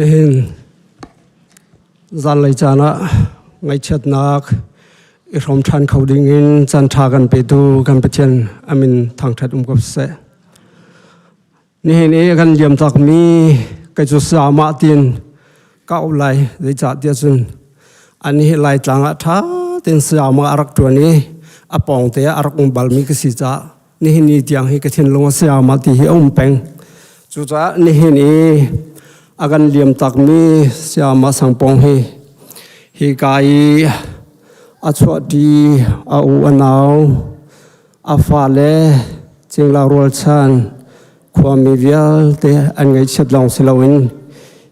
Nihin zanlei caan ah ngaihchiatnak i hrawm ṭhan kho dingin caan ṭha kan petu kan Pathian amin thangṭhat um ko seh. Nihin i kan liam takmi kei cu sama tiin ka auh lai zeicahtiah cun ani hi Laitlang ah ṭha tein sayama a rak ṭuan i a pawngte ah a rak um balmi ka si caah nihin ni tiang hi ka thinlung a sayama ti hi a um peng. Cucaah nihin i a kan liam takmi sayama Sangpong hi hika i a chuahṭi a u a nau a fale cingla rualchan khuami vialte an ngaihchiat lawng si loin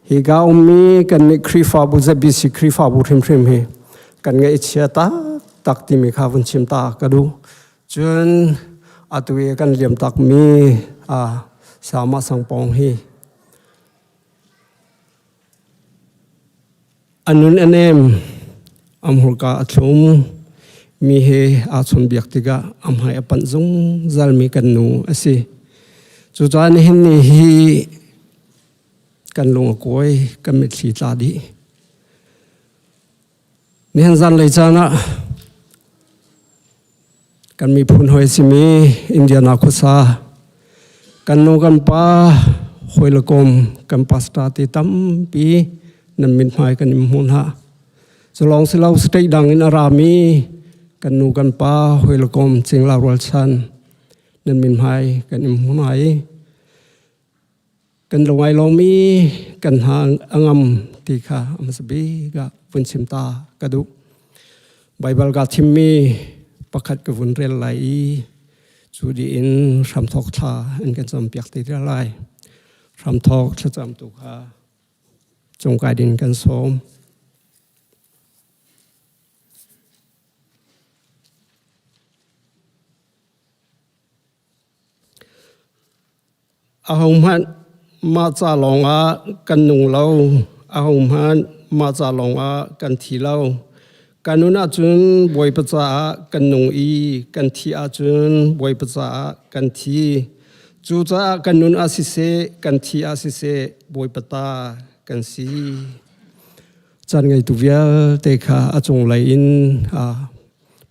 hika ummi kannih Khrihfabu ZBC Khrihfabu hrimhrim hi kan ngaihchia taktak timi kha vun chim ta ka duh. Cun atu i kan liam takmi Sama Sangpong hi a nun a nem, a hmurka a thlum, mi he aa chawnhbiak tikah a hmai a panh zungzalmi kan nu a si. Cucaah nihin ni hi kan lung a kuai, kan mitthli tla dih. Nihin zanlei caan ah kan miphun hawi simi Indiana khuasa kan nu kan pa hawi le kom kan pastor te tampi nan mithmai kan in hmu hna. Culawng silo state dang in a rami kan nu kan pa hawi le kom cingla rualchan nan mithmai kan in hmu hna i Kan lo ngai lomi kan hna a ngam ti kha a hmasa bik ah vun chim ta ka duh. Baibal ka thimmi pakhat ka vun rel lai i cu dih in hramthawk thla an kan campiak te lai. Hramthawk thlacam tu kha cungkai ding kan sawm. Ahohmanh mah ca lawngah kan nung lo, ahohmanh mah ca lawngah kan thi lo. Kan nun ahcun Bawipa caah kan nung i kan thih ahcun Bawipa caah kan thi. Cucaah kan nun ah siseh, kan thih ah siseh, Bawipa ta kan si. Caan ngeitu vialte kha a cunglei in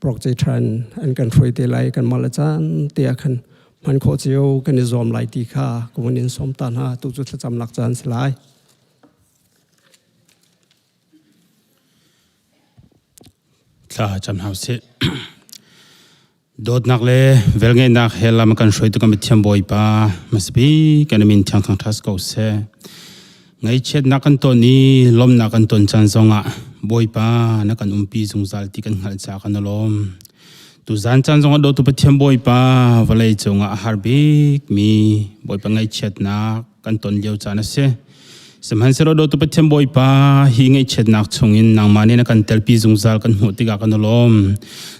prokce ṭhan an kan hruai te lai kanmah le caan te ah khan hman khawh cio kan i zuam lai ti kha ka vun in sawm ta hna tu cu thlacamnak caan si lai. Thla cam hau sih. Dawtnak le velngeihnak he lam kan hruaitu kan Pathian Bawipa hmasabik kan min thiang thangṭhat ko seh. Ngaihchiatnak kan ton i lawmhnak kan ton caan zongah Bawipa na kan umpi zungzal ti kan hngalh caah kan i lawm. Tuzaan caan zongah dawtu Pathian Bawipa vawlei cungah a har bikmi Bawipa ngaihchiatnak kan ton lio caan a si. Sihmanhsehlaw dawtu Pathian Bawipa hi ngaihchiatnak chungin nangmah nih na kan telpi zungzal kan hmuh tikah kan i lawm.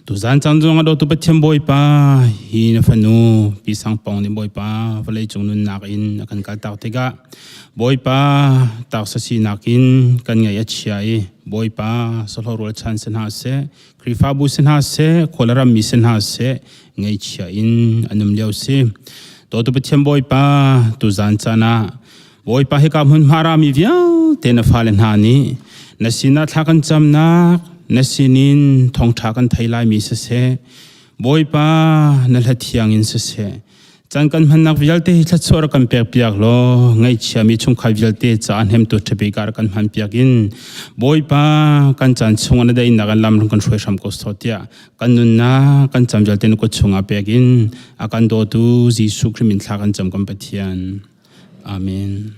Tuzaan caan zongah dawtu Pathian Bawipa hi na fanu Pi Sang Pong nih Bawipa vawlei cung nunnak in a kan kaltak tikah Bawipa taksa sinak in kan ngaih a chia i Bawipa sahlawh rualchan si hna seh, Khrihfabu si hna seh, khual rammi si hna seh, ngaihchia in an um lio si. Dawtu Pathian Bawipa tuzaan caan ah Bawipa hika hmunhma rami vialte na fale hna nih na sinah thla kan camnak, na sinin thawngṭha kan thei laimi siseh, Bawipa na hla thiang in siseh, Caan kan hmannak vialte hi thluachuah rak kan pekpiak law ngaihchiami chungkhar vialte caah hnemtu ṭhabik ah rak kan hmanpiak in Bawipa kan caan chungah na daihnak in lam kan hruai hram ko sawh tiah kan nunnak kan cam vialte na kut chungah pek in a kan dawtu Jesuh Khrih min thla kan cam kan Pathian. Amen.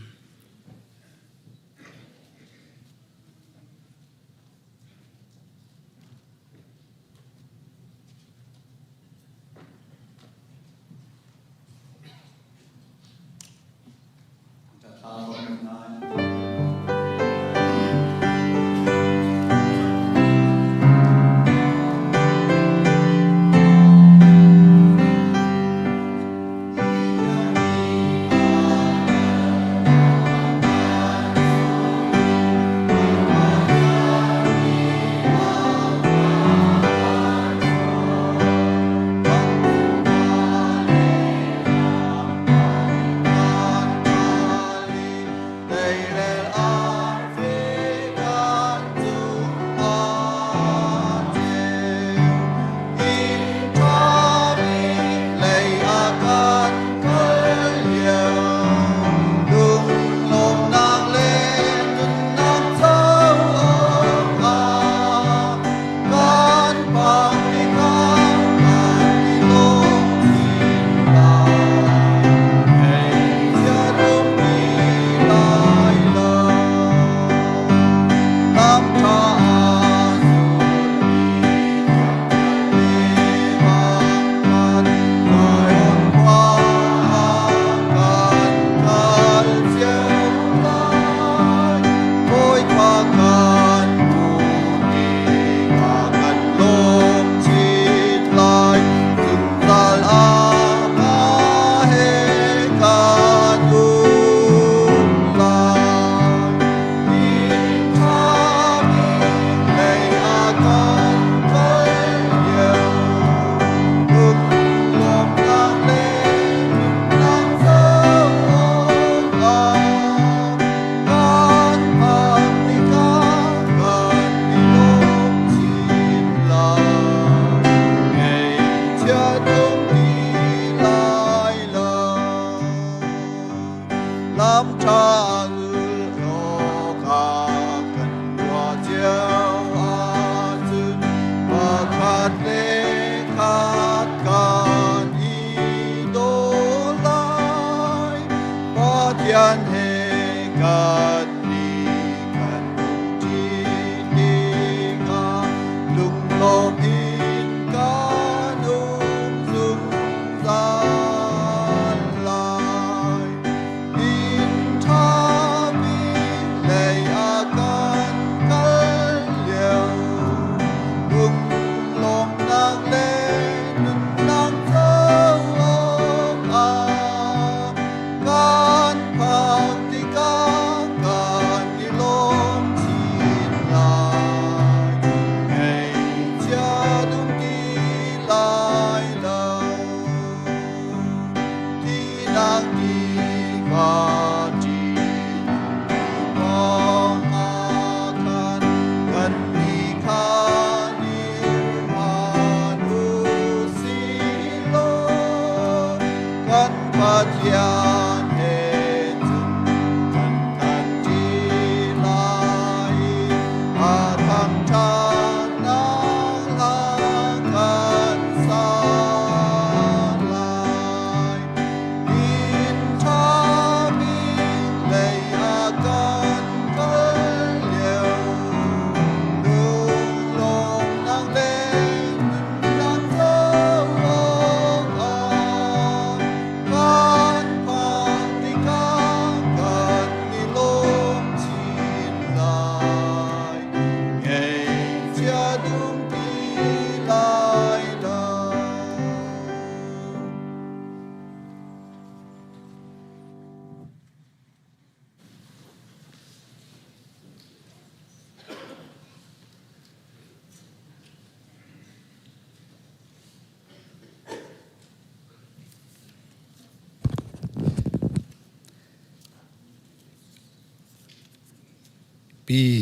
Pi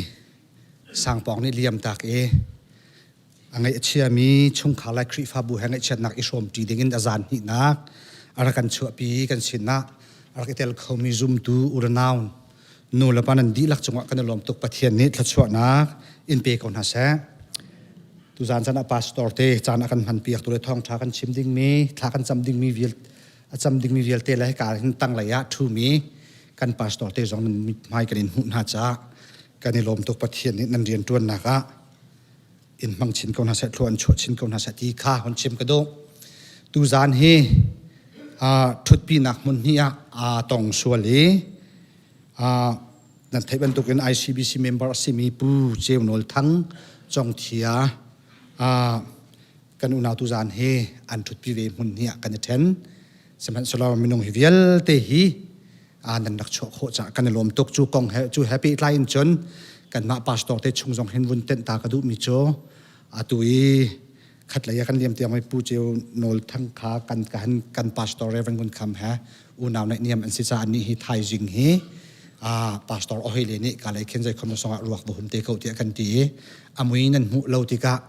Sangpawng nih liam tak i a ngaih a chiami chungkhar lai Khrihfabu he ngaihchiatnak i hrawmṭi dingin a zan hnihnak a rak kan chuahpi kan sinah a rak i tel khomi zumtu uranau nu le pa nan dihlak cungah kan i lawm tuk. Pathian nih thluachuahnak in pe ko hna seh. Tuzan caan ah pastor te caan a kan hman piak tu le thawngṭha kan chim dingmi thla kan cam dingmi vial a cam dingmi vialte le hika hin tanglei ah ṭhumi kan pastor te zong nan mithmai kan in hmuh hna caah kan i lawm tuk. Pathian nih nan rian ṭuannak ah in hmang chin ko hna seh, thlua an chuah chin ko hna seh ti kha hun chim ka duh. Tuzan hi ṭhutpinak hmun hnih ah aa tong sual i nan theih bantukin ICBC member a simi Pu Ceu Nawl Thang Congthia kan unau tuzan hi an ṭhutpi ve hmun hnih ah kan i ṭhen. Sihmanhsehlaw minung hi vialte hi nan rak chuah khawh caah kan i lawm tuk. Cu kong he cu he pehtlai in cun kanmah pastor te chung zong hin vun tenh ta ka duhmi cu atu i khatlei ah kan liam tiang Pu Ceu Nawl Thang kha kan kan kan pastor Reverend Ngun Kham he unau naihniam an si caah nih hi thaizing hi pastor ohoi le nih ka lei khin zei khom songah ruak va hum te ko tiah kan ti i amui nan hmuh lo tikah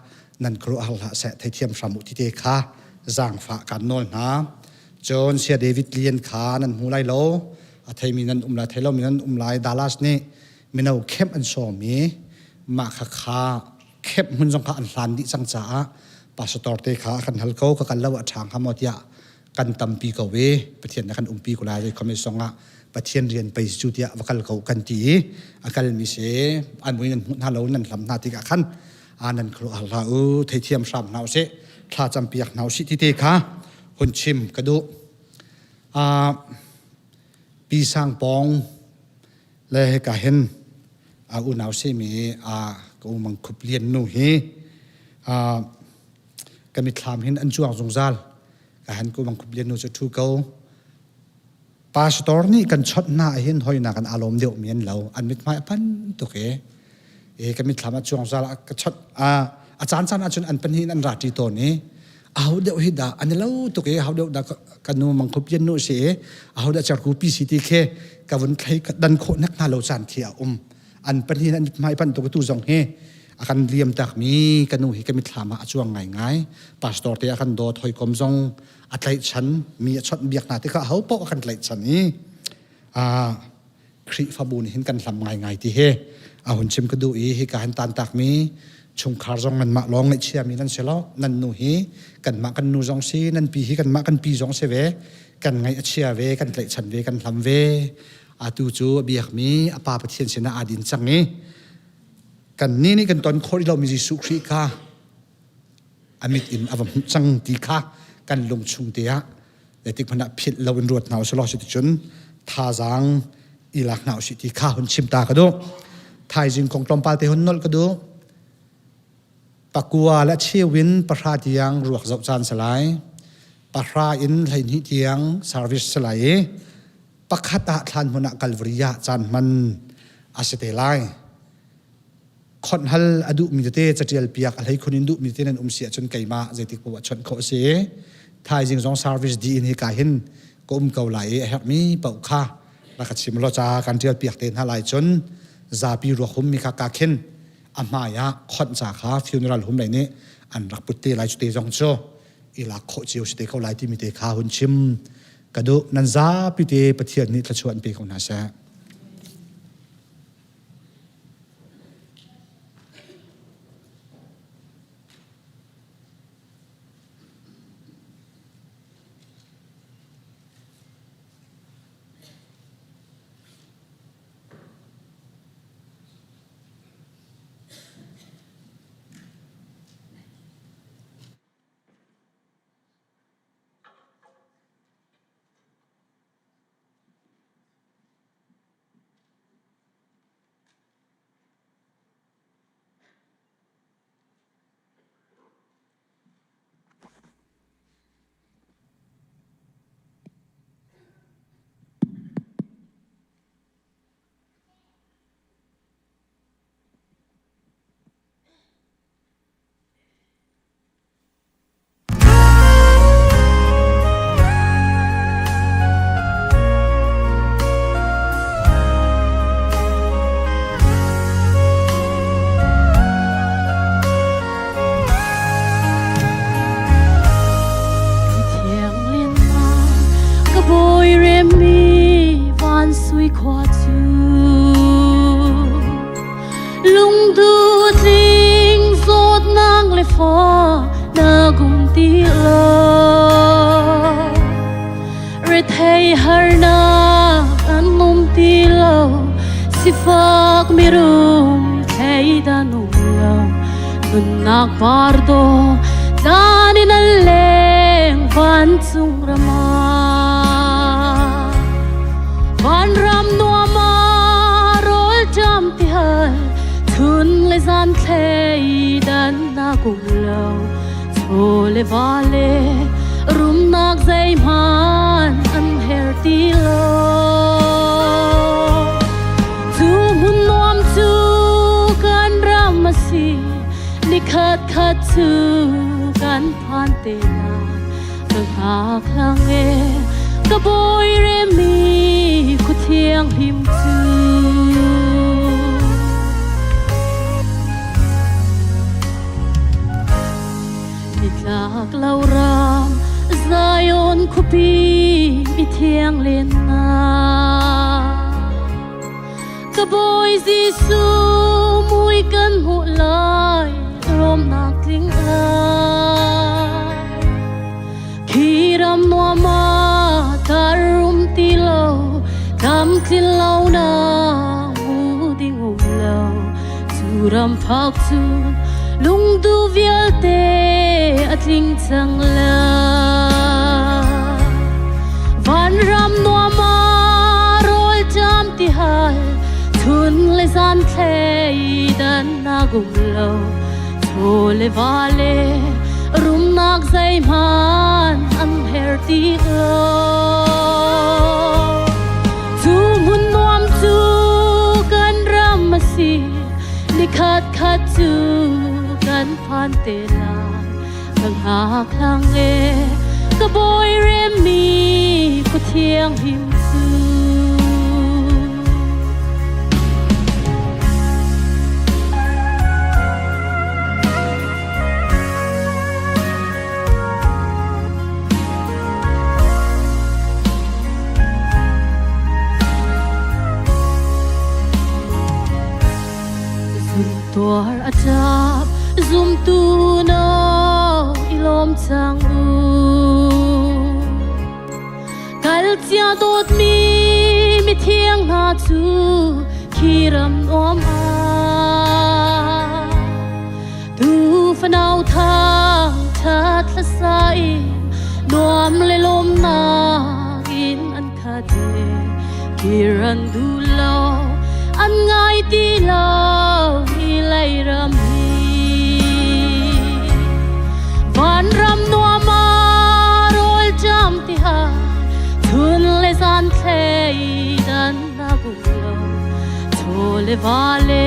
nan khuaruah har hlah seh, theithiam hram u ti te kha zaangfah kan nawl hna. Cun Sia David Lian kha nan hmu lai lo, a theimi nan um lai, thei lomi nan um lai. Dallas nih mino camp an sawm i mah kha kha camp hmun zong kha an hlan dih cang caah pastor te kha kan hal ko, ka kal lo a ṭha hnga maw tiah kan tampi ko i Pathian na kan umpi ko lai zei song ah Pathian rian pei cu tiah va kal ko kan ti i a kalmi si an mui nan hmuh hna lo, nan hlam hna tikah khan nan khuaruah hlah u, theithiam hram hna usih, thla campiak hna usih ti te kha hun chim ka duh. Pi Sang Pawng le hika hin a unau simi a ka u Mang Khup Lian nu hi ka mitthlam hin an cuang zungzal. Ka han ku Mang Khup Lian nu cu thu ko. Pastor nih kan chawnh hna ahhin hoinak an aa lawm deuh mi an lo. An mithmai a pan tuk i e ka mitthlam a cuang zal ka chawnh a caan caan ahcun an pahnih in an ra ṭi tawn i aho deuh hi dah an i lo tuk i aho deuh dah ka nu Mang Khup Lian nu si i aho dah Cerku pi si ti khi ka vun thlei ka dan khawh nek hna lo caan khi a um. An pahnih in an mithmai pan tuk tu zong hi a kan liam takmi ka nu hi ka mitthlam ah a cuang ngaingai. Pastor te a kan dawt, hawikom zong a tlaihchan mi a chawnh biak hna tikah ho paoh a kan tlaihchan i Khrihfabu nih hin kan hlam ngaingai ti hi a hun chim ka duh i hika han tantakmi chungkhar zong nanmah lawng ngaihchiami nan si lo. Nan nu hi kanmah kan nu zong si, nan pi hi kanmah kan pi zong si ve, kan ngaih a chia ve, kan tlaihchan ve, kan hlam ve. Atu cu a biakmi a pa Pathian sinah aa din cang i kan nih nih kan ton khawh rih lomi Jesuh Khrih kha a mit in a va hmuh cang ti kha kan lung chung te ah zeitik hmanh ah philh lo in ruat hna usih law cuticun thazaang i lak hna usih ti kha hun chim ta ka duh. Thaizing kong tlawmpal te hun nolh ka duh. 9 le cheu in 10 tiang ruak zoh caan si lai. 10 in 12 tiang service si lai i 1 ah thlan hmun ah Calvary ah caan hman a si te lai. Khonh hal a duhmi tete catial piak a hleikhun in duhmi tete nan um si ahcun keimah zeitik paoh ah chawnh khawh a si. Thaizing zong service dih in hika hin ka um ko lai i a herhmi paoh kha rak ka chim law ca kan tial piak te hna lai. Cun zapi ruak hummi kha ka khin a hmai ah khonh ca kha funeral home lei nih an rak put te lai. Cu te zong cu i lak khawh cio si te ko lai timi te kha hun chim ka duh. Nan zapi te Pathian nih thluachuah an pe ko hna seh. Sifak mirum thleidan um lo nunnak pardo tlan in an leng vancung ram ah vanram nuam ah rawl ṭam ti hal chun le zan thleidan nak um lo chaw le va le rumnak zeihmanh an her ti lo. Cu hmun nuam cu kan ram a si, nikhat khat cu kan phan te lai. Ka hngak hlang e, ka bawi remi khua thianghlim cu. Nitlak lo ram Zion khuapi mithiang lennak Ka Bawi Jesuh mui kan hmuh lai lawmnak tling lai Khi ram nuam ah tar um ti lo tam tlin lo nak mu ding um lo cu ram phak cu lungdu vialte a tling cang lai. Vanram nuam ah rawl ṭam ti hal chun le zan thleidan nak um lo chaw le va le rumnak zeihmanh an her ti lo. Cu hmun nuam cu kan ram a si, nikhat khat cu kan phan te lai. Ka hngak hlang e, ka bawi remmi khua thianghlim cu. Zumtuar a ṭap, zumtu no i lawm cang u. Kal cia dawtmi mithiang hna cu khi ram nuam ah Tu fanau thang ṭhat hlasa in nuam le lawmnak in an khat e kir an duh lo an ngai ti lo hi lei ram hi vanram nuam ah rawl ṭam ti ha chun le zan thlei dan na um lo chaw le va le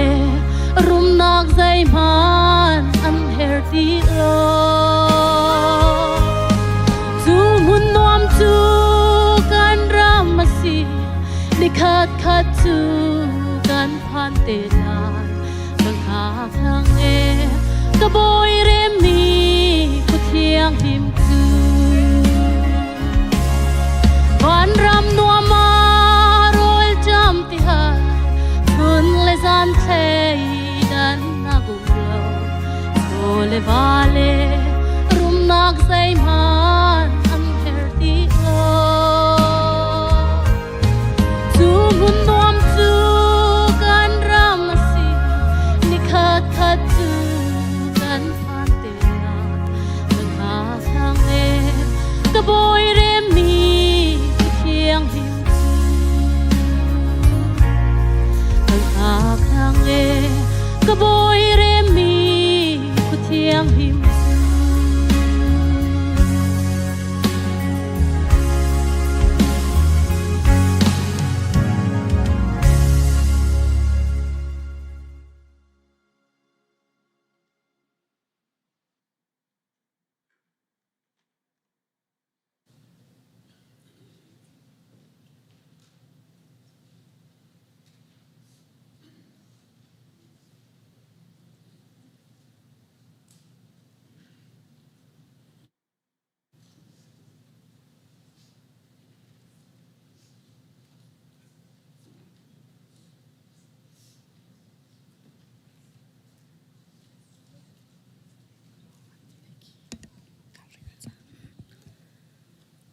rumnak zeihmanh an her ti lo cu hmun nuam cu kan ram a si nikhat khat cu kan phan te lai ka hngak hlang e ka bawi remmi khua thianghlim cu Vanram nuam ah rawl ṭam ti hal chun le zan thleidan nak um lo chaw le va le rumnak zeihmanh an her ti lo cu hmun nuam cu kan ram a si nikhat khat cu kan phan te lai Ka bawi remmi thianghlim cu kan hngak hlang e ka bawi remmi thianghlim cu.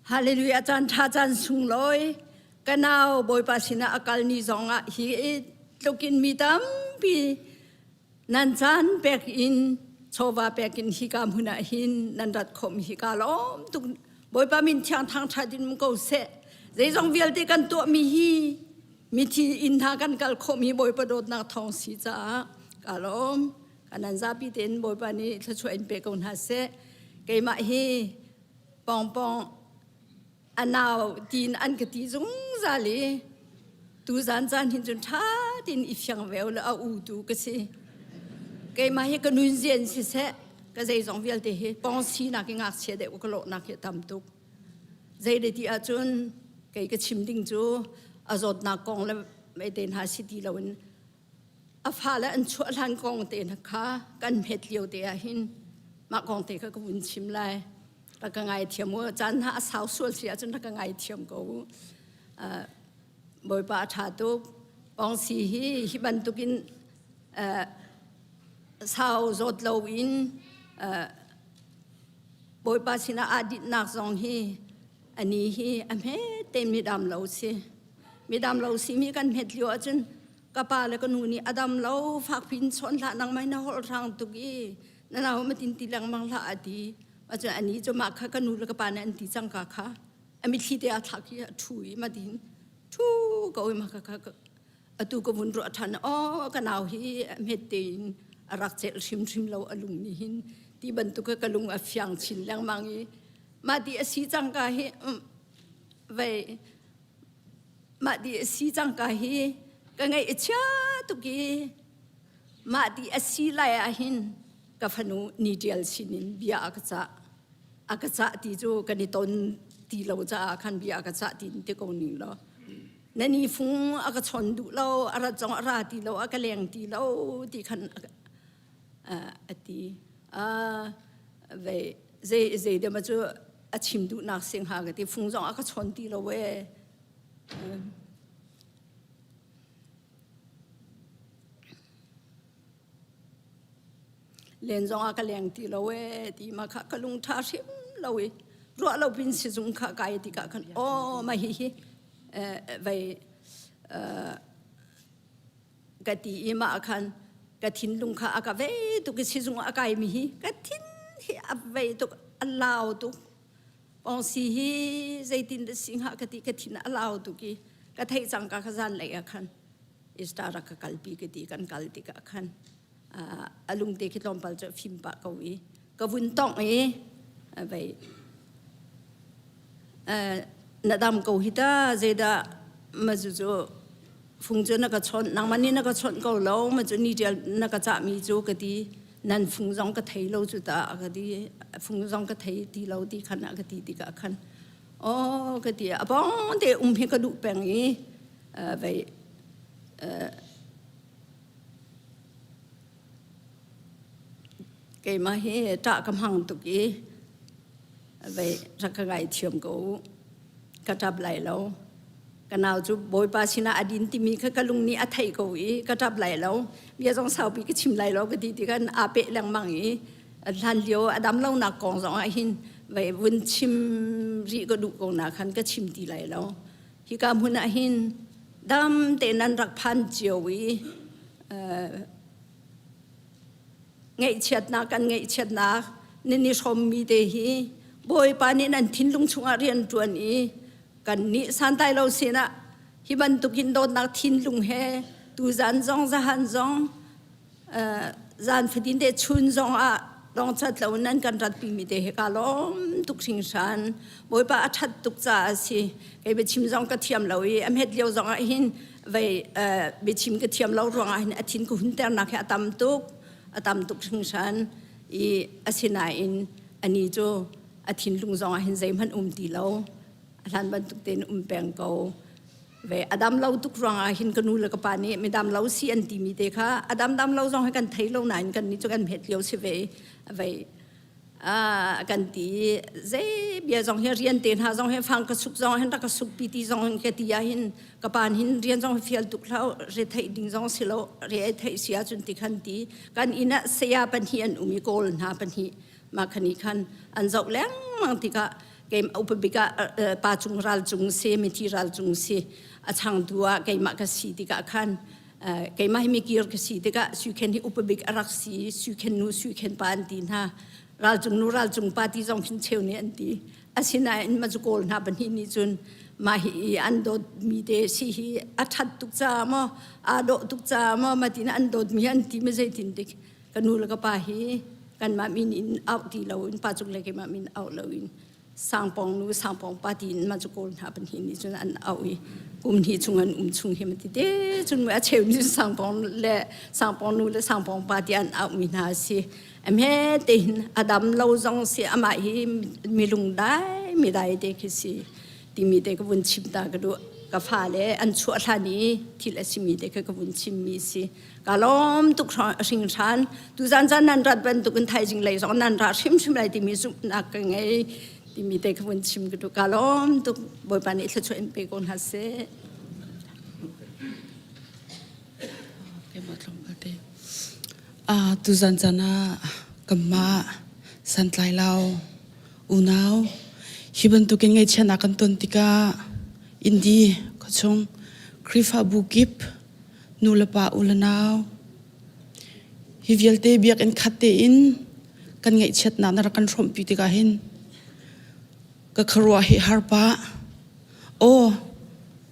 Hallelujah caan ṭha caan sunglawi ka nau Bawipa sinah a kal ni zongah hi tlukin mi tampi nan caan pek in chawva pek in hika hmun ah hin nan rat khawm hi ka lawm tuk. Bawipa min thiang thangṭhat in um ko seh. Zeizong vialte kan tuahmi hi mithi inn hna kan kal khawhmi Bawipa dawtnak thawng si caah ka lawm. Kanan zapi tein Bawipa nih thluachuah in pe ko hna seh. Keimah hi pawngpawng a nau tiin an ka ti zungzal i tuzan caan hin cun ṭha tein i fiang veo le a u tu ka si. Keimah hi ka nun zian siseh ka zeizong vialte hi pawng sinak i ngakchia deuh ka lawhnak hi a tam tuk. Zei le ti ahcun kei ka chim ding cu a zawtnak kong le mei te hna si ti loin a fale an chuah hlan kong te kha kan hmet lio te ah hin mah kong te kha ka vun chim lai. Rak ka ngaithiam u. Caan hna a sau sual si ahcun rak ka ngaithiam ko u. Bawipa a ṭha tuk. Pawngsi hi hi bantukin sau zawt loin Bawipa sinah aa dinhnak zong hi ani hi a hmet tein midam lo si. Midam lo simi kan hmet lio ahcun ka pa le ka nu nih a dam lo fak pin chawn hlah nangmah na holh hrang tuk i na nau ma tin ti lengmang hlah a ti. Acun ani cu mah kha ka nu le ka pa nih an ti cang ka kha a mitthli te a thlak i a ṭhu i ma tin ṭhu ko i ma kha kha atu ka vun ruah ṭhan aw ka nau hi a hmet tein a rak celh hrimhrim lo a lung nih hin ti bantuk ka lung a fiang chin lengmang i mah ti a si cang ka hi vei mah ti a si cang ka hi ka ngaih a chia tuk i mah ti a si lai ah hin ka fanu ni ṭial sinin bia a ka cah a ka cah ti cu kan i ton ti lo caah khan bia a ka cah ti ti ko ning law na ni fung a ka chawn duh lo a rat zong a ra ti lo a ka leng ti lo ti khan a ti vei zei zei dema cu a chim duhnak sing ha ka ti fung zong a ka chawn ti lo e Len zong ah ka leng ti lo ee ti ma kha ka lung ṭha hrim lo i ruah lo pin sizung kha kai tikah khan aw ma hi hi vei ka ti i mah khan ka thinlung kha a ka vei tuk i sizung a kai mi hi ka thin hi a vei tuk a lau tuk pawngsi hi zeitin dah si hnga ka ti ka thin a lau tuk i ka theih cang ka kha zan lei ah khan Easter rak ka kalpi ka ti kan kal tikah khan a lungte khi tlawmpal cu a fim pah ko i ka vun tongh i vei na dam ko hi ta zeidah ma cu cu fung cu na ka chawnh nangmah nih na ka chawnh ko lo ma cu ni ṭial na ka cahmi cu ka ti nan fung zong ka thei lo cu ta ka ti fung zong ka thei ti lo ti khan a ka ti tikah khan aw ka ti a bong te um hi ka duh peng i vei keimah hi ṭah ka hmang tuk i vei rak ka ngaithiam ko u. Ka ṭap lai lo. Ka nau cu Bawipa sinah a din timi kha ka lung nih a theih ko i ka ṭap lai lo. Bia zong saupi ka chim lai lo ka ti tikhan aa peh lengmang i hlan lio a dam lonak kong zong ah hin vei vun chim rih ka duh ko na khan ka chim ti lai lo. Hika hmun ah hin dam tein nan rak phan cio i ngaihchiatnak kan ngaihchiatnak nan i hrawmmi te hi Bawipa nih nan thinlung chungah rian ṭuan i kan nih santlai lo sinah hi bantukin dawtnak thinlung he tuzan zong zahan zong zan fatin te chun zong ah dongcat lo nan kan ratpi mi te he ka lawm tuk hringhran bawipa a that tuk caah a si kei biachim zong ka thiam lo i a hmet lio zong ah hin vei biachim ka thiam lo ruangah hin a thin ka hunternak hi a tam tuk a tam tuk hringhran i asinain ani cu a thinlung zong ah hin zeihmanh um ti lo a hlan bantuk tein um peng ko ve a dam lo tuk ruangah hin ka nu le ka pa nih mi dam lo si an timi te kha a dam dam lo zong hi kan thei lo nain kan nih cu kan hmet lio si ve vei a kan ti zei bia zong hi rian te hna zong hi fang ka suk zong hin rak ka suk pi ti zong hin ka ti ah hin ka pa hin rian zong hi fial tuk hlah re theih ding zong si lo re ai theih si ahcun ti khan ti kan inn ah saya pahnih an um i kawl hna pahnih mah khani khan an zoh lengmang tikah keimah upa bik ah pa cung ral cung si mithi ral cung si a changtu ah keimah ka si tikah khan. Keimah hi mikir ka si tikah Sui Khen hi upa bik a rak si. Sui Khen nu, Sui Khen pa an ti hna. Ralcung nu, ralcung pa ti zong khin cheu nih an ti. Asinain ma cu Kawl hna pahnih nih cun mah hi an dawtmi te si hi a ṭhat tuk caah maw, aa dawh tuk caah maw, ma tiin an dawtmi an ti ma zeitin dik ka nu le ka pa hi kanmah min in auh ti loin pa cung le keimah min auh loin Sangpong nu Sangpong pa tiin mah cu Kawl hna pahnih nih cun an auh i kum hnih chung an um chung hi ma ti te cun a cheu nih Sangpong le Sangpong nu le Sangpong pa ti an auh mi hna a si. Amhe te hin a dam lo zong si amah hi mi lungdai mi dai te khi si timi te ka vun chim ta ka duh ka fale an chuah hlan i thil a simi te kha ka vun chimmi si. Ka lawm tuk hringhran. Tuzan caan nan rat bantukin thaizing lei zong nan ra hrimhrim lai timi zumhnak ka ngei timi te ka vun chim ka duh. Ka lawm tuk. Bawipa nih thluachuah in pe ko hna seh. Tuzan caan ah kanmah santlai lo unau hi bantukin ngaihchiatnak kan ton tikah Indi khuachung Khrihfabu kip nu le pa u le nau hi vialte biakinn khat tein kan ngaihchiatnak na rak kan hrawmhpi tikah hin ka khuaruah hi har pah aw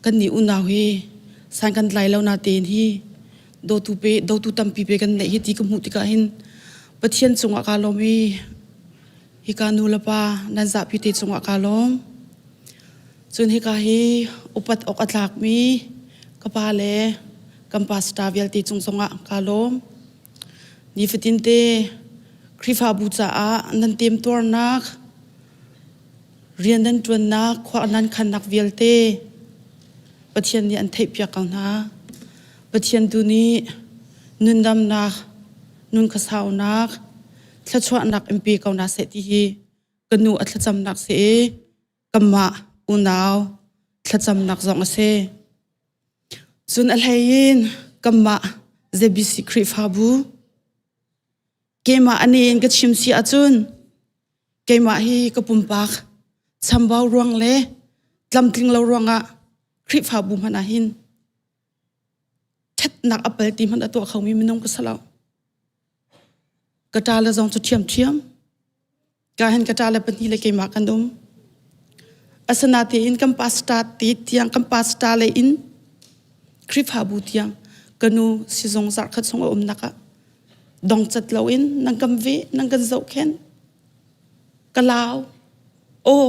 kan nih unau hi san kan tlai lo na tein hi dawtu pe dawtu tampi pe kan neih hi ti ka hmuh tikah hin Pathian cungah kaa lawm i hika nu le pa nan zapi te cungah kaa lawm. Cun hika hi upat awk a tlakmi ka pa le kan pastor vialte cung zongah kaa lawm. Nifatin te Khrihfabu caah nan temtuarnak, rian nan ṭuannak, khua nan khannak vialte Pathian nih an theihpiak ko hna. Pathian tu nih nundamnak, nun khuasaunak, thluachuahnak in pe ko hna seh ti hi ka nu a thlacamnak si i kanmah unau thlacamnak zong a si. Cun a hlei in kanmah ZBC Khrihfabu keimah ani in ka chim si ahcun keimah hi ka pumpak chambau ruang le tlamtling lo ruangah Khrihfabu hmanh ah hin ṭhatnak a pal ti hmanh a tuah khomi minung ka si lo. Ka ṭa le zong cu ṭhiamṭhiam. Ka hin ka ṭa le pahnih le keimah kan um. Asinain kan pastor te tiang kan pastor le in Khrihfabu tiang ka nu sizung zarhkhat chung a umnak ah dongcat loin nan kan veh nan kan zohkhenh ka lau aw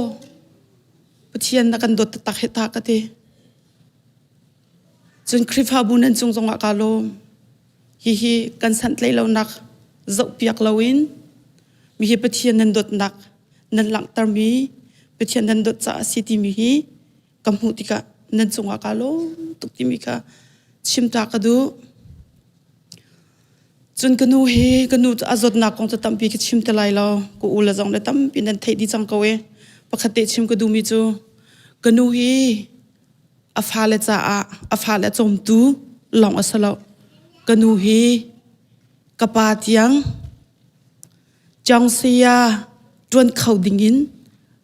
Pathian na kan dawt taktak hi ta ka ti cun Khrihfabu nan cung zongah ka lawm Hihi kan santlaih lonak zohpiak loin mihi Pathian nan dawtnak nan langhtermi Pathian nan dawt caah a si timi hi ka hmuh tikah nan cungah kaa lawm tuk timi kha chim ta ka duh. Cun ka nu hi ka nu a zawtnak kong cu tampi ka chim te lai lo. Ka u le zong le tampi nan theih dih cang ko e. Pakhat te chim ka duhmi cu ka nu hi a fale caah a fale a cawmtu lawng a si lo. Ka nu hi ka pa tiang Chiangsia ṭuan kho dingin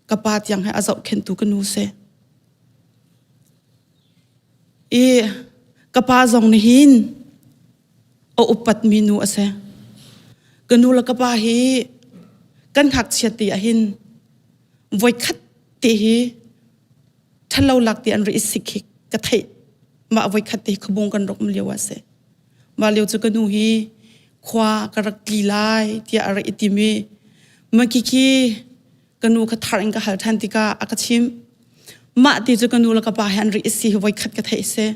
ka pa tiang he a zohkhenhtu ka nu si. I ka pa zong nih hin a upatmi nu a si. Ka nu le ka pa hi kan ngakchiat te ah hin voikhat te hi ṭhalo lak ti an ri i sik hi ka theih mah voikhat te khabung kan rak um lio ah si mah lio cu ka nu hi khua ka rak tli lai tiah a rak i tim i maki khi ka nu kha thar in ka hal ṭhan tikah a ka chimh mah ti cu ka nu le ka pa he an ri i si hi voikhat ka theih si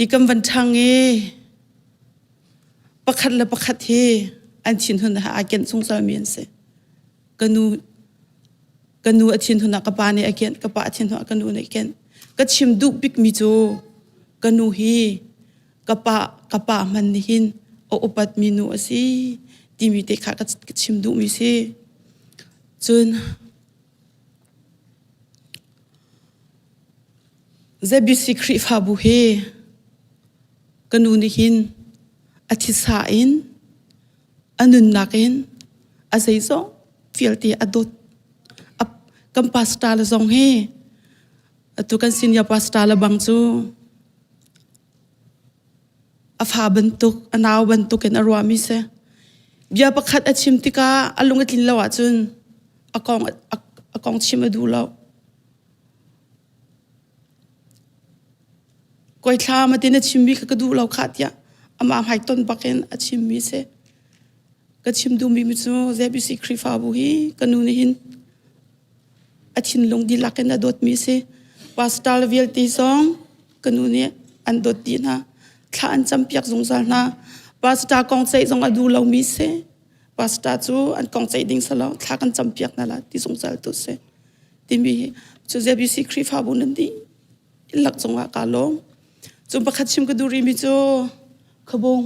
i kan van ṭhang i pakhat le pakhat hi an thinhun ha aa kenh zungzal mi an si ka nu Ka nu a thinhun ah ka pa nih a kianh, ka pa a thinhun ah ka nu nih a kianh. Ka chim duh bikmi cu ka nu hi ka pa ka pa hman nih hin a upatmi nu a si timi te kha ka chim duhmi si. Cun ZBC Khrihfabu hi ka nu nih hin a thisa in a nunnak in a zeizong vialte a dawt. Kan pastor le zong hi atu kan senior pastor le bang cu A fa bantuk, a nau bantuk in a ruahmi si. Bia pakhat a chim tikah a lung a tlin lo ahcun a kong a kong chim a duh lo. Koi thla matin a chimmi kha ka duh lo khah tiah amah hmaiton bakin a chimmi si. Ka chim duhmi cu ZBC Khrihfabu hi ka nu nih hin a thinlung dihlak in a dawtmi si. Pastor le vialte zong ka nu nih an dawt dih hna. Thla an campiak zungzal hna. Pastor kong ceih zong a duh lomi si. Pastor cu an kong ceih ding si lo, thla kan campiak hna la ti zungzal tu si. Timi hi cu ZBC Khrihfabu nan dih lak cungah kaa lawm. Cu pakhat chim ka duh rihmi cu khabung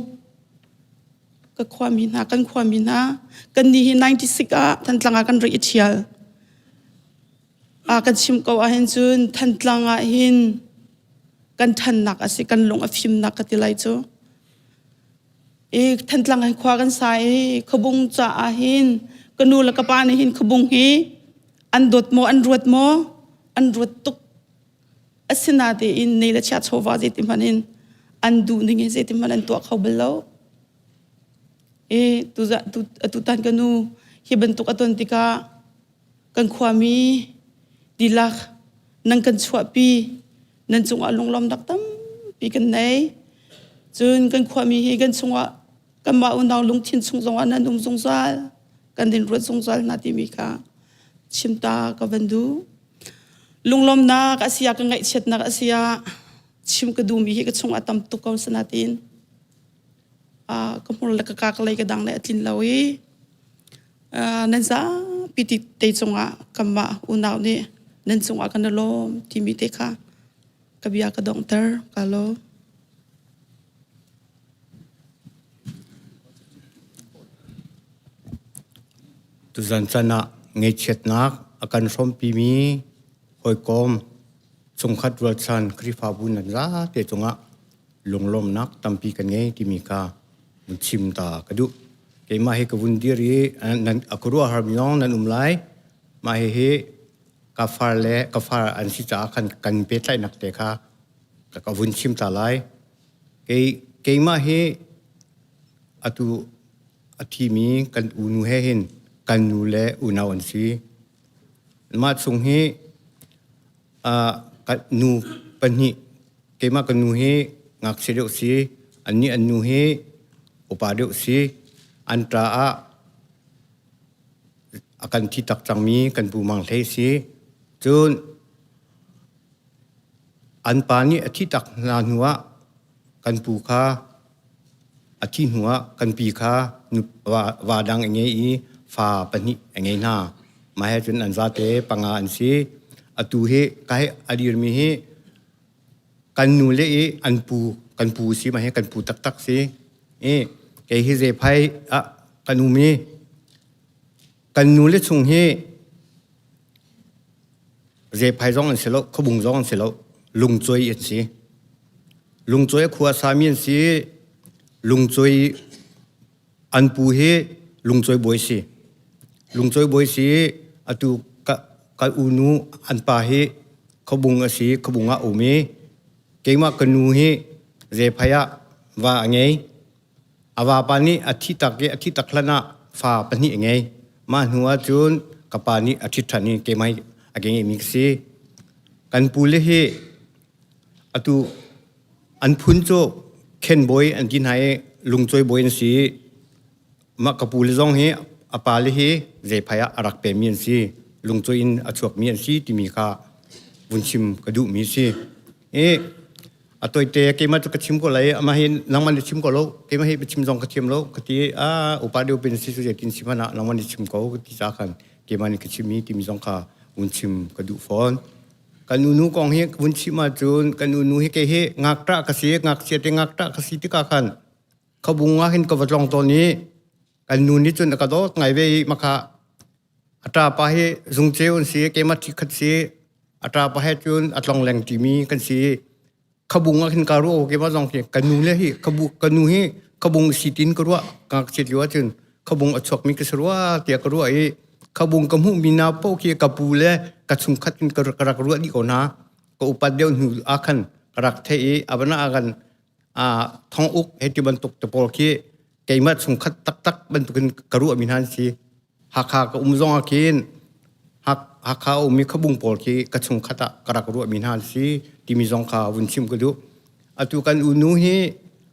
ka khuami hna kan khuami hna kan nih hi 96 ah Thantlang ah kan rak i ṭhial. Ah kan chim ko ahhin cun Thantlang ah hin kan ṭhannak a si kan lung a fimnak ka ti lai cu. I Thantlang hi khua kan sa i khuabung caah hin ka nu le ka pa nih hin khuabung hi an dawt maw an ruat maw an ruat tuk Asinain nei le chia chawva zeiti hmanh in an duh ning in zeiti hmanh an tuah kho bal lo. I atutan ka nu hi bantuk a ton tikah kan khuami dihlak nan kan chuahpi nan cungah lunglawmnak tampi kan nei. Cun kan khuami hi kan chungah kanmah unau lungthin chung zongah nan um zungzal kan din ruat zungzal hna timi kha chimta ka van duh. Lunglawmnak a si ah ka ngaihchiatnak a si ah chim ka duhmi hi ka chung a tam tuk ko sanatin ka hmur le ka ka ka lei ka dang le a tlin lo i nan zapi ti te cungah kanmah unau nih nan cungah kan i lawm timi te kha ka bia ka donghter ka lawm. Tuzan chan ah ngaihchiatnak a kan hrawmpimi hawikom chungkhat rualchan Khrihfabu nan zate cungah lunglawmnak tampi kan ngei timi kha vun chim ta ka duh. Keimah hi ka vun dir i nan a khuaruahhar mi zong nan um lai. Mah hihi ka far le ka far an si caah khan kan pehtlaihnak te kha ka vun chim ta lai. Kei keimah hi atu a thimi kan unu he hin kan nu le unau an si. Mah chung hi uh, nu pahnih keimah kan nu hi ngakchia deuh si, annih an nu hi upa deuh si. An ṭa ah a kan thi tak cangmi kan pu Mang Hlei si. Cun An pa nih a thih tak hna hnuah kan pu kha a thih hnuah kan pi kha va dang a ngei i fa pahnih a ngei hna. Mah he cun an zate panga an si. Atu hi ka hi a dirmi hi kan nu le i an pu kan pu si mah hi kan pu taktak si. I kei hi zephai ah kan um i kan nu le chung hi Zephai zong an si lo, khuabung zong an si lo, lungcuai an si. Lungcuai a khua sami an si. Lungcuai an pu hi lungcuai bawi si. Lungcuai bawi si atu ka, ka unu an pa hi khuabung a si, khuabung ah um i keimah ka nu hi zephai ah va a ngei. A vapa nih a thih tak i a thih tak hlan ah fa pahnih a ngei. Mah hnu ah cun ka pa nih a ṭhit ṭhan i keimah hi a ke ngeihmi ka si. Kan pule hi atu an phun cu khen bawi an ti hna i lungcawi bawi an si. Mah ka pule zong hi a pale hi zeiphai ah a rak pemi an si. Lungcawi in a chuakmi an si timi kha vun chim ka duhmi si. I a toite keimah cu ka chim ko lai amah hi nangmah nih chim ko lo keimah hi chim zong ka thiam lo ka ti a upa deuh pin si su tin sim hana nangmah nih chim ko ka ti ca khan keimah nih ka chim i timi zong kha vun chim ka duh fawn kan unu kong hi vun chim ahcun kan unu hi kei hi ngakṭah ka si ngakchia te ngakṭah ka si tikah khan khabung ah hin ka va tlong tawn i kan nu nih cun a ka dawt ngai ve i maka A ṭapa hi zungceu an si, keimah ṭhikhat si. A ṭapa he cun a tlongleng ṭimi kan si. Khabung ah khin ka ruah keimah zong khi ka nu le hi khabu ka nu hi khabung si tin ka ruah ngakchiat lio ahcun khabung a chuakmi ka si rua tiah ka ruah i khabung ka hmuhmi na paoh khi ka pu le ka chungkhat in ka rak ruah dih ko hna. Ka upat deuh hnu ah khan ka rak theih i a van ah khan. Thong Uk he ti bantuk te pawl khi keimah chungkhat taktak bantukin ka ruahmi hna an si. Hakha ka um zong ah khin Hakha a ummi khabung pawl khi ka chungkhat ah ka rak ruahmi hna an si timi zong kha vun chim ka duh. Atu kan unu hi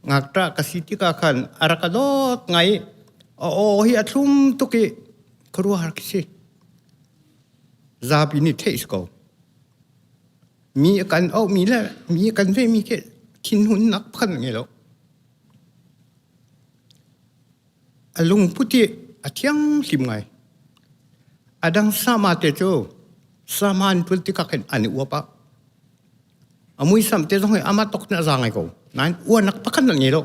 ngakṭah ka si tikah khan a rak ka dawt ngai i a aw hi a thlum tuk i khuaruahhar khi si. Zapi nih theih si ko. Mi a kan auhmi le mi a kan vehmi khi thinhunnak pakhat ngei lo. A lungput hi a thianghlim ngai. A dang sama te cu sama an ṭuan tikah khin an i uap ah a muisam te zong hi amah tok in a za ngai ko. Nain uanak pakhat an ngei lo.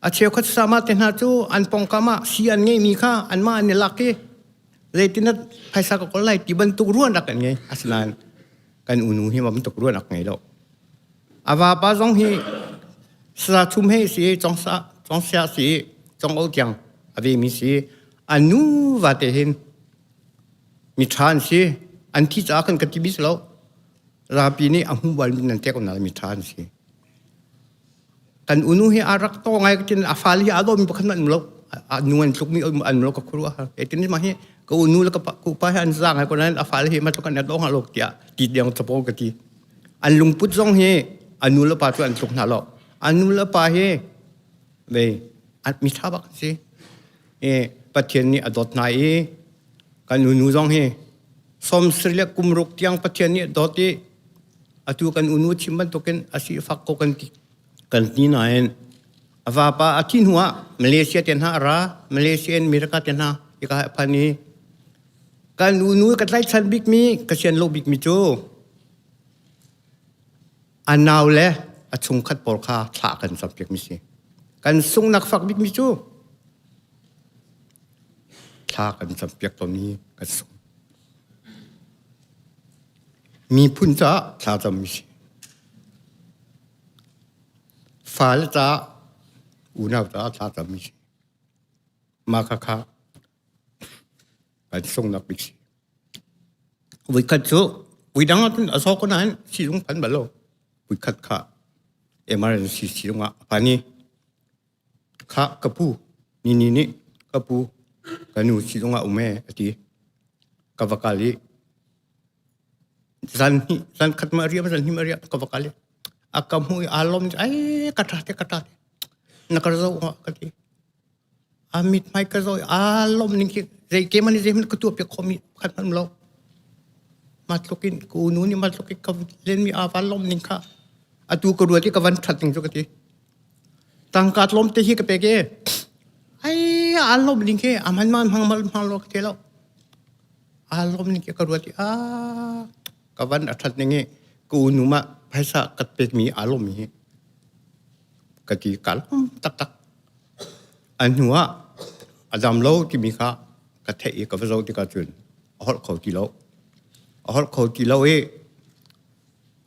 A cheukhat sama te hna cu an pawngkam ah si an ngeihmi kha anmah an i lak i zeitin dah phaisa ka kawl lai ti bantuk ruahnak an ngei. Asinain kan unu hi bantuk ruahnak ngei lo. A vapa zong hi sa thum he si cong sa cong sia si cong o tiang a ve mi si a nu va te hin mi ṭha an si an thi caah kan ka ti bis lo zapi nih a hmu bal mi nan tek na mi ṭha an si kan unu hi a rak to ngai tin a fal hi a do mi pakhat man lo a nu an tluk mi an lo ka khuru ha e tin ma hi ka unu le ka ku pa hi an za ngai ko nan a fal hi ma tluk an do nga lo tia ti deng chapo ka ti an lungput zong hi a nu le pa cu an tluk hna lo a nu le pa hi ve mi ṭha bak si e Pathian nih a dawt hna i kan unu zong hi som sri le kum ruk tiang Pathian nih a dawt i atu kan unu chim bantukin a si fak ko kan ti kan ti nain a vapa a thi hnu ah Malaysia te hna a ra Malaysia in America te hna ika phan i Kan unu ka tlaihchan bikmi, ka sian lo bikmi cu a nau le a chungkhat pawl kha thla kan campiakmi si. Kan sunghnak fak bikmi cu thla kan campiak tawnmi kan sung. Miphun caah thla cammi si. Fale caah, unau caah thla cammi si. Mah khakha Kan sunghnak bik si. Voikhat cu voidang ahcun a zaw ko nain siizung phan bal lo. Voikhat kha emergency siizung ah a phan i kha ka pu ni ni nih ka pu ka nu siizung ah um ee a ti. Ka va kal i zan hnih zan khat ma riah zan hnih ma riah ka va kal i a ka hmuh i aa lawm ai ka ṭha te ka ṭha te na ka zoh ka ti. A mithmai ka zawi aa lawmh ning khi zei ke man zei hmanh ka tuah piak khomi pakhat hmanh um lo. Mah tluk in ka unu nih mah tluk in ka lenmi aa van lawmh ning kha atu ka ruat i ka van ṭhat ning cu ka ti. Tangka tlawm te hi ka pek i ai aa lawmh ning khi a hman man hmang mal hmang lo ka ti lo. Aa lawmh ning khi ka ruat i aa ka van a ṭhat ning i ka unu mah phaisa ka pekmi aa lawmmi hi ka ti ka lawm taktak. A hnu ah a dam lo timi kha ka theih i ka va zoh tikah cun a holh kho ti lo. A holh kho ti lo i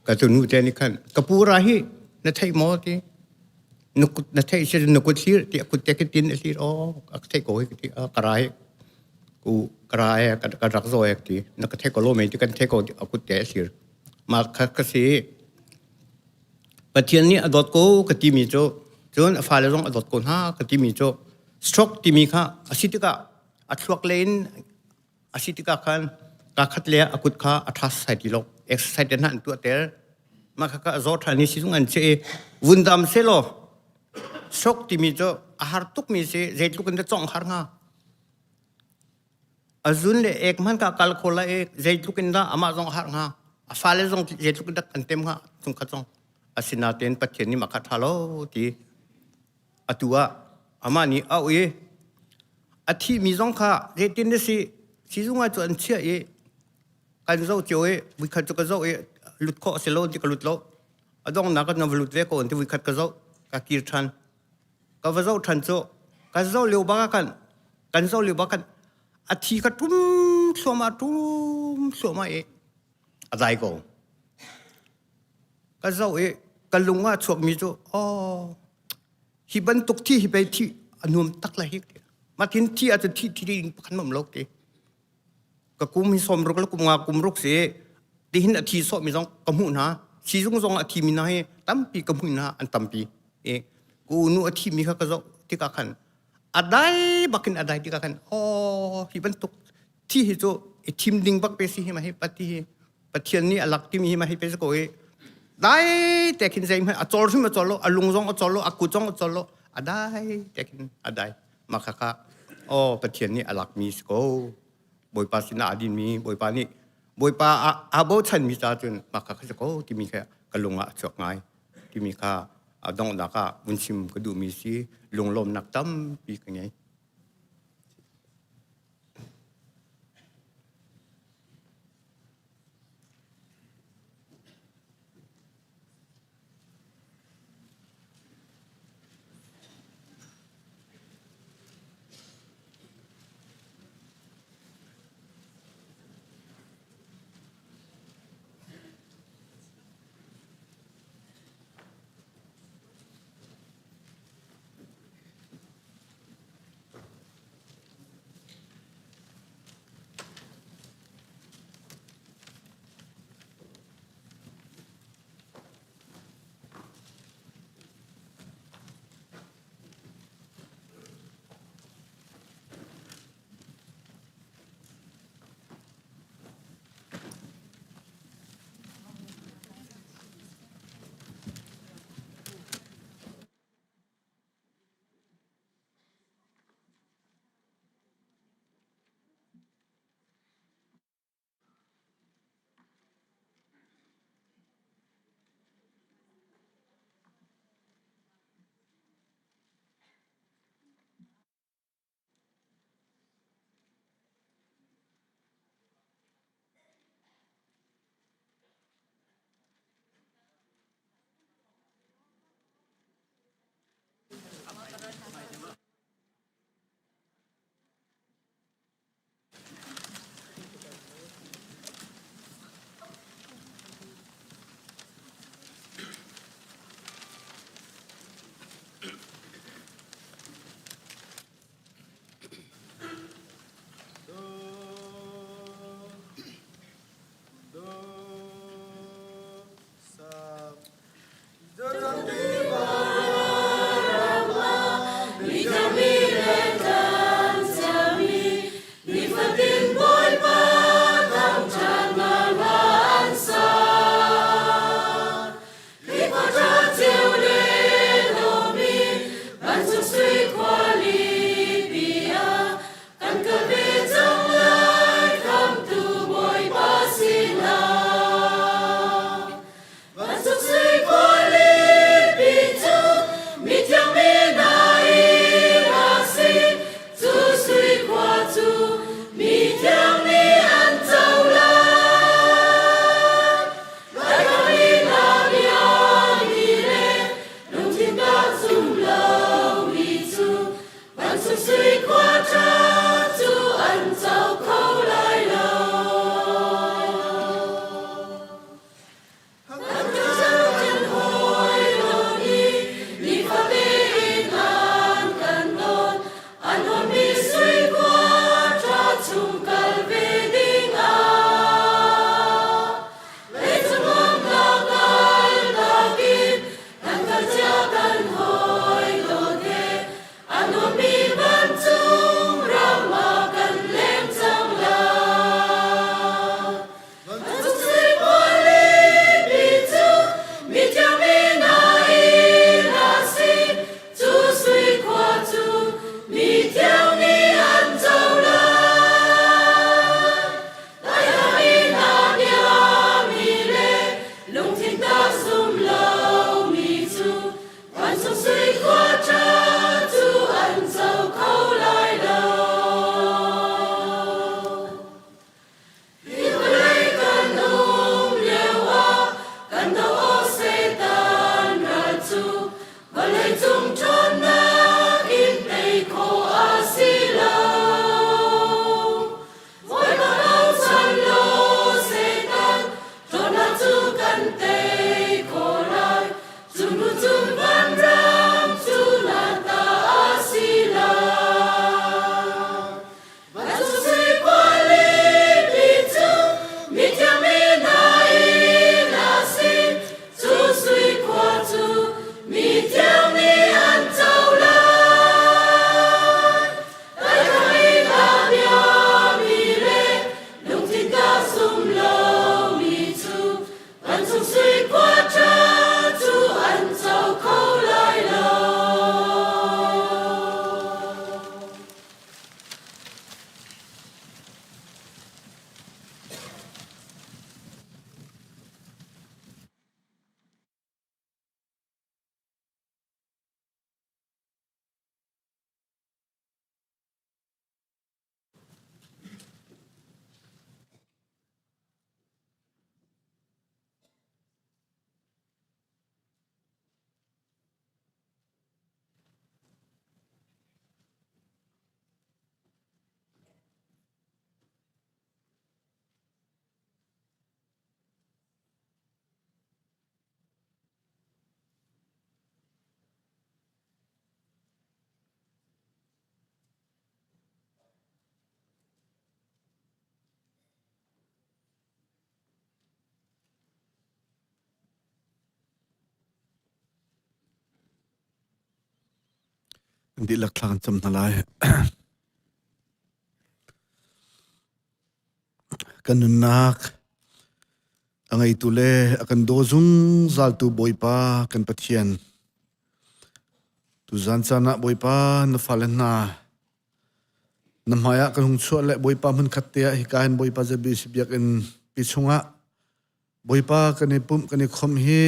ka tunu te nih khan ka pu ra hi na theih maw ti na kut na theih si na kut thlir ti a kut te tin a thlir aw a theih ko hi ka ti ka ra hi ku ka ra e ka rak zo e ti na ka theih ko lo mei ti kan theih ko a kut te a thlir ma kha ka si Pathian nih a dawt ko ka timi cu cun a fale zong a dawt ko hna ka timi cu stroke timi kha a si tikah a thluak lei in a si tikah khan ka khat le a kut kha a ṭha sai ti lo exercise te hna an tuah ter mah kha a zaw ṭhan i sizung an chiah i vun dam selaw stroke timi cu a har tukmi si zeitluk in dah cawngh har hnga A zun le ek hmanh ka kal kho lai i zeitluk in dah amah zong a harh hnga a fale zong zeitluk in dah kan tem hnga chungkhat zong asinain Pathian nih mah kha ṭha lo ti atu ah amah nih a auh i a thihmi zong kha zeitin na si sizung ah cu an chiah i kan zoh cio i vuikhat cu ka zoh i lut khawh a si lo ti ka lut lo a donghnak ah na va lut ve ko an ti vuikhat ka zoh ka kir ṭhan Ka va zoh ṭhan cu kan zoh lio bak ah khan kan zoh lio bak khan a thi kha ṭum thluahmah ṭum thluahmah i a dai ko. Ka zoh i ka lung ah chuakmi cu aw hi bantuk thi hi pei thi a nuam tak lai hi matin thi ahcun thi thi ding pakhat mam lo ti. Ka kum hi sawm ruk le kum nga kum ruk si tihin a thi sawhmi zong ka hmuh hna. Sizung zong a thimi hna hi tampi ka hmuh hna an tampi. I ku nu a thimi kha ka zoh tikah khan a dai bakin a dai tikah khan oh hi bantuk thi hi cu i thim ding bak pe si hi ma hi pati hi Pathian nih a lak timi hi ma hi pe si ko i dai te khin zei hmanh a col hrim a col lo a lung zong a col lo a kut zong a col lo a dai te khin a dai ma kha kha oh Pathian nih a lak mi si ko Bawipa sinah a dinmi Bawipa nih Bawipa aa bochanmi ca cun mah kha si ko timi kha ka lung ah a chuak ngai timi kha a donghnak ah vun chim ka duhmi si lunglawmnak tampi ka ngei. Kan dihlak thla kan cam hna lai. Kan nunnak a ngeitu le a kan daw zungzaltu Bawipa kan Pathian. Tuzan caan ah Bawipa na fale hna na hmai ah kan hung chuah le Bawipa hmunkhat te ah hika hin Bawipa ZBC biakinn pi chungah Bawipa kan i pumh kan i khomh hi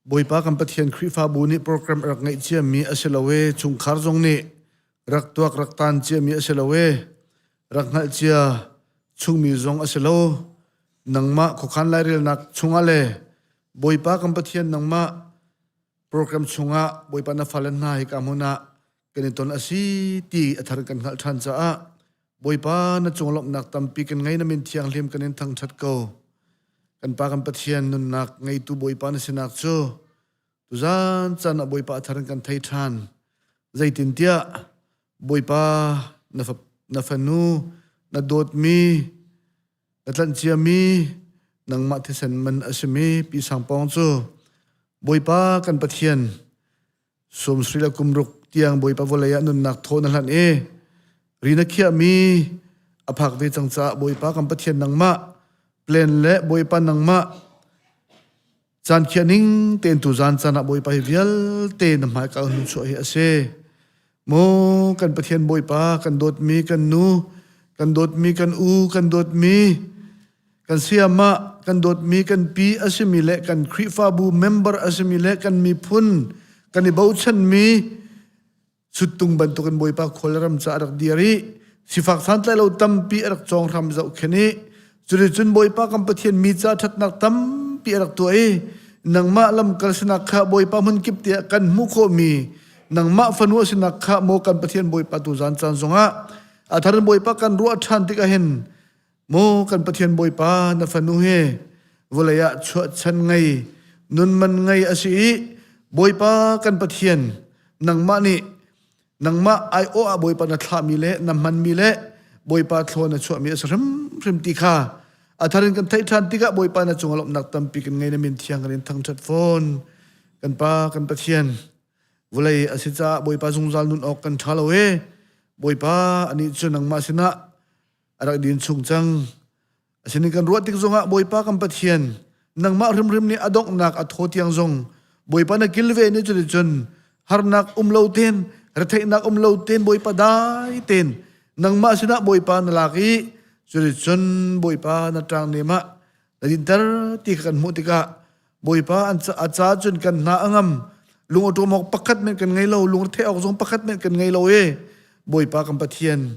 Bawipa kan Pathian Khrihfabu nih program rak ngeih ciami a si lo i chungkhar zong nih rak tuak rak tan ciami a si lo i rak hngalh cia chungmi zong a si lo. Nangmah khuakhan lairelnak chungah le Bawipa kan Pathian nangmah program chungah Bawipa na fale hna hika hmun ah kan i ton a si ti a thar kan hngalh ṭhan caah Bawipa na cung lawmhnak tampi kan ngei na min thianghlim kan in thangṭhat ko. Kan Pa kan Pathian nunnak ngeitu Bawipa na sinak cu tuzan caan ah Bawipa a thar in kan thei ṭhan. Zeitintiah Bawipa na, fa, na fanu na dawtmi na tlanh ciami nangmah thisen man a simi Pi Sang Pawng cu Bawipa kan Pathian Sawmsarih le kum ruk tiang Bawipa vawlei ah nunnak thaw na hlanh i ri na khiahmi a phak ve cang caah Bawipa kan Pathian nangmah plan le Bawipa nangmah caan khiah ning tein tuzan caan ah Bawipa hi vialte na hmaika hun chuah hi a si. Maw kan Pathian Bawipa kan dawtmi kan nu kan dawtmi kan u kan dawtmi kan sayamah kan dawtmi kan pi a simi le kan Khrihfabu member a simi le kan miphun kan i bochanmi suttung bantukin Bawipa khualram ca a rak dir i sifak santlai lo tampi a rak cawng hram zohkhen i cuticun Bawipa kan Pathian mi ca ṭhatnak tampi a rak tuah i nangmah lamkal sinak kha Bawipa hmun kip tiah kan hmuh khawhmi nangmah fanu a sinak kha maw kan Pathian Bawipa tu zan caan zongah a thar Bawipa kan ruah ṭhan tikah hin Maw kan Pathian Bawipa na fanu hi vawlei ah chuahchan ngei nun man ngei a si i Bawipa kan Pathian nangmah nih nangmah aiawh ah Bawipa na thlahmi le na hmanmi le Bawipa thlaw na chuahmi a si hrimhrim ti kha a thar in kan theih ṭhan tikah Bawipa na cungah lawmhnak tampi kan ngei na min thiang kan in thangṭhat fawn kan Pa kan Pathian vawlei a si caah Bawipa zungzal nun awk kan ṭha lo e Bawipa anih cu nangmah sinah a rak din chung cang. Asinin kan ruah tik zongah Bawipa kan Pathian nangmah hrimhrim nih a donghnak a thaw tiang zong Bawipa na kilve ni cuticun harnak um lo ten retheihnak um lo ten Bawipa dai ten nangmah sinah Bawipa na lak i cuticun Bawipa na ṭang nem ah na dinter ti kha kan hmuh tikah Bawipa an a ca cun kan hna a ngam lung awṭawm awk pakhat men kan ngei lo lungre awk zong pakhat men kan ngei lo e Bawipa kan Pathian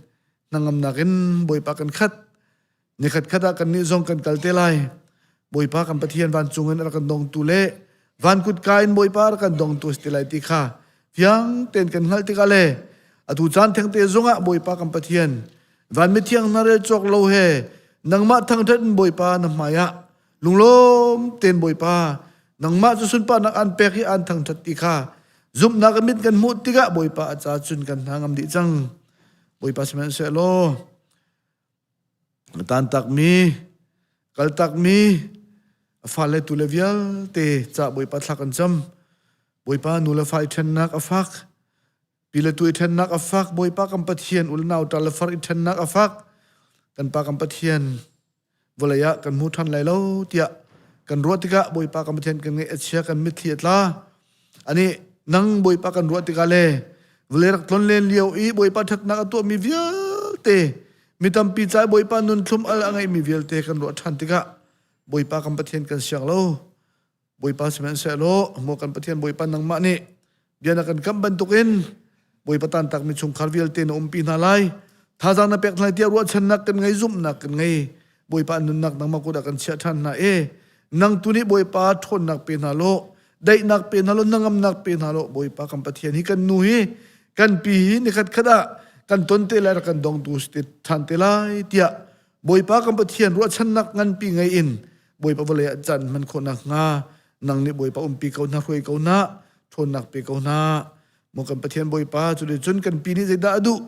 hnangamnak in Bawipa kan khat nikhat khat ah kannih zong kan kal te lai Bawipa kan Pathian vancung in a rak kan dongtu le van kutka in Bawipa a rak kan dongtu si te lai ti kha fiang tein kan hngalh tikah le atu caan thengte zongah Bawipa kan Pathian van mithiang hna rel cawk lo he nangmah thangṭhat in Bawipa na hmai ah lunglawm tein Bawipa nangmah cu sunparnak an pek i an thangṭhat ti kha zumhnak a mit kan hmuh tikah Bawipa a ca cun kan hna ngam dih cang Bawipa sihmanhsehlaw tantakmi kaltakmi a fale tu le vialte ca Bawipa thla kan cam Bawipa nu le fa i ṭhennak a fak pi le tu i ṭhennak a fak Bawipa kan Pathian u le nau ṭa le far i ṭhennak a fak kan pa kan Pathian vawlei ah kan hmu ṭhan lai lo tiah kan ruah tikah Bawipa kan Pathian kan ngaih a chia kan mitthli a tla ani nang Bawipa kan ruah tikah le vawlei rak tlon len lio i Bawipa ṭhatnak a tuahmi vialte mi tampi ca Bawipa nun thlum al a ngeihmi vialte kan ruah ṭhan tikah Bawipa kan Pathian kan siang lo Bawipa sihmanhsehlaw maw kan Pathian Bawipa nangmah nih bia na kan kamh bantukin Bawipa tantakmi chungkhar vialte na umpi hna lai thazaang na pek hna lai tiah ruahchannak kan ngei zumhnak kan ngei Bawipa nunnak nangmah kut ah kan chiah ṭhan hna i nang tu nih Bawipa ṭhawnnak pe hna law daihnak pe hna law hnangamnak pe hna law Bawipa kan Pathian hi kan nu hi kan pi hi nikhat khat ah kan ton te lai rak kan dongtu si te ṭhan te lai tiah Bawipa kan Pathian ruahchannak nganpi ngei in Bawipa vawlei ah caan hman khawh nakhnga nang nih Bawipa umpi ko hna hruai ko hna ṭhawnnak pe ko hna maw kan Pathian Bawipa cu cun kan pi nih zeidah a duh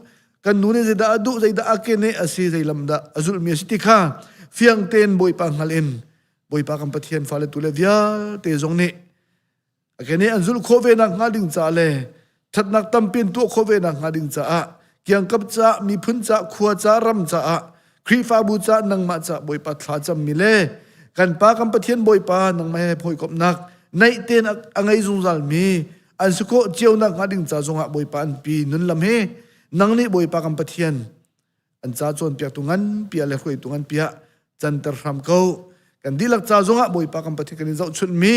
kan nu nih zeidah a duh zeidah a ke nih a si zei lam dah a zulhmi a si ti kha fiang tein Bawipa hngal in Bawipa kan Pathian fale tu le vialte zong nih a ke nih an zulh khawh ve nakhnga ding ca le. Ṭhatnak tampi in tuah khawh ve nak hnga ding caah kiangkap caah miphun caah khua caah ram caah Khrihfabu caah nangmah caah Bawipa thla cammi le kan Pa kan Pathian Bawipa nangmah he hawikomhnak naih tein a ngei zungzal mi an si khawh cio nak hnga ding ca zongah Bawipa an pi nun lam hi nang nih Bawipa kan Pathian an ca cawnpiaktu nganpi ah le hruaitu nganpi ah canter hram ko. Kan dihlak ca zongah Bawipa kan Pathian kan in zohchunhmi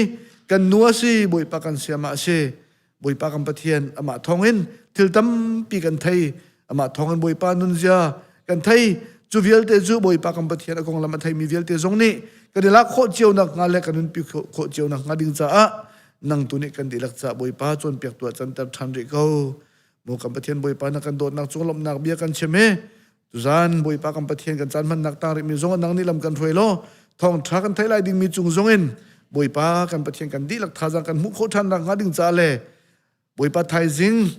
kan nu a si, Bawipa kan siamah a si. Bawipa kan Pathian amah thawngin thil tampi kan thei. Amah thawngin Bawipa nunzia kan thei. Cu vialte cu Bawipa kan Pathian a konglam a theimi vialte zong nih kan i lak khawh cio nak hnga le kan nunpi khawh cio nak hnga ding caah nang tu nih kan dihlak caah Bawipa cawnpiaktu ah canter ṭhan rih ko. Maw kan Pathian Bawipa na kan dawtnak cung lawmhnak bia kan chim i tuzan Bawipa kan Pathian kan caan hmannak tang rihmi zong nang nih lam kan hruai law thawngṭha kan theih lai dingmi cung zong in Bawipa kan Pathian kan dihlak thazaang kan hmuh khawh ṭhan nak hnga ding caah le Bawipa thaizing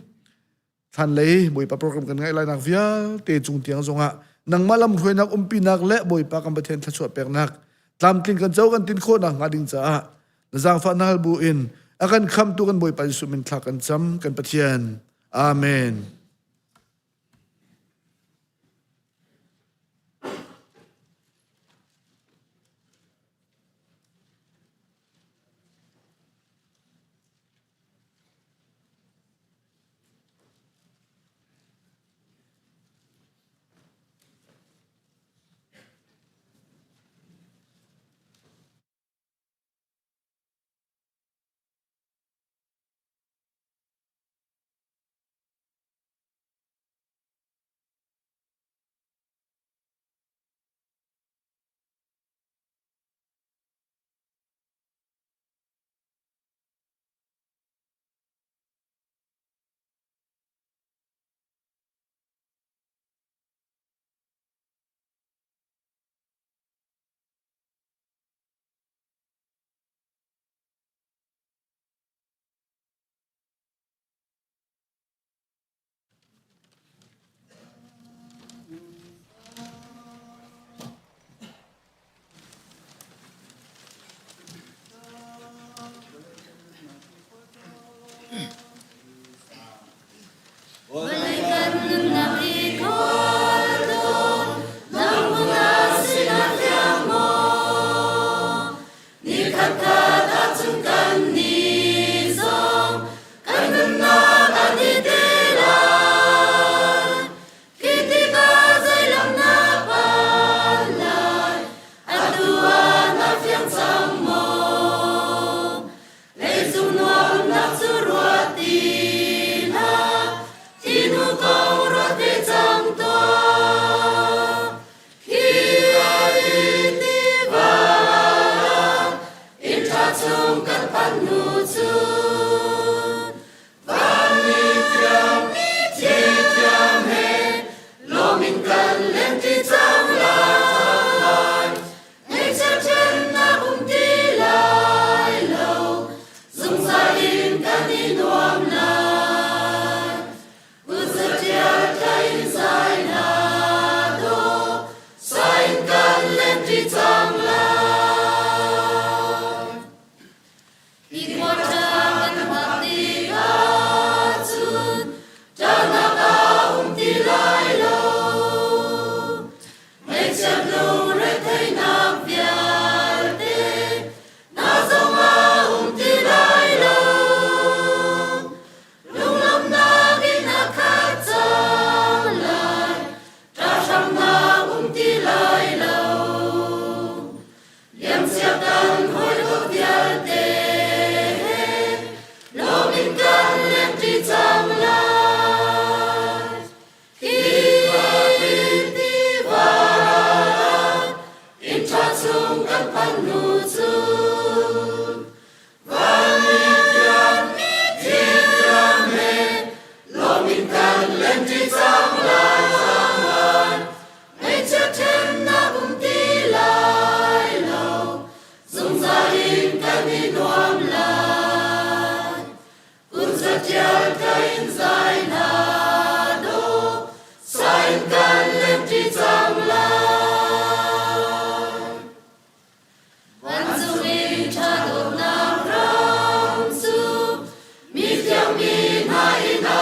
thlanlei Bawipa program kan ngaih lai nak vialte cung tiang zongah nangmah lam hruainak umpinak le Bawipa kan Pathian thluachuah peknak tlamtling kan co kan tin khawh nak hnga ding caah na zaangfah na hal bu in a kan khamtu kan Bawipa Jesuh min thla kan cam kan Pathian. Amen. Vawlei kan nunnak i kawltung nang na sinah fiang maw? Nikhat khat ahcun kan nih zong kan nunnak a ni te lai. Khi tikah zeilam na phan lai? Atu ah na fiang cang maw? Leicung nuamnak cu ruat ti hlah, thinu kong ruat ve cang tuah. Khi tiva inn ṭha chung kan phanh hnu cun, vanmi thiang thi thiang he lawm in kan lengṭi cang lai. Ngeihchiat ṭhennak um ti lai lo, zungzal in kan i nuam lai. Kutzaṭial tlai in zai na dawh, sa in kan lenṭi cang lai. Hi khua ṭha kan phak tikah cun ṭahnak a um ti lai lo. Ngaihchiat lungretheihnak vialte na zongah um ti lai lo. Lunglawmhnak in a khat cang lai, ṭahhramnak um ti lai lo. Liamcia kan hawikom vialte he lawm in kan lengṭi cang lai. Hi tiva inn ṭha chung kan phanh hnu cun vanmi thiang thiang he lawm in kan lengṭi cang lai. Ngaihchiat ṭhennak um ti lai lo, zungzal in kan i nuam lai. Kunzaṭial ka in zai hna dawh, sa in kan lemṭi cang lai. Vancung in ṭha dawtnak ram cu mi thiang mi hna inn ah.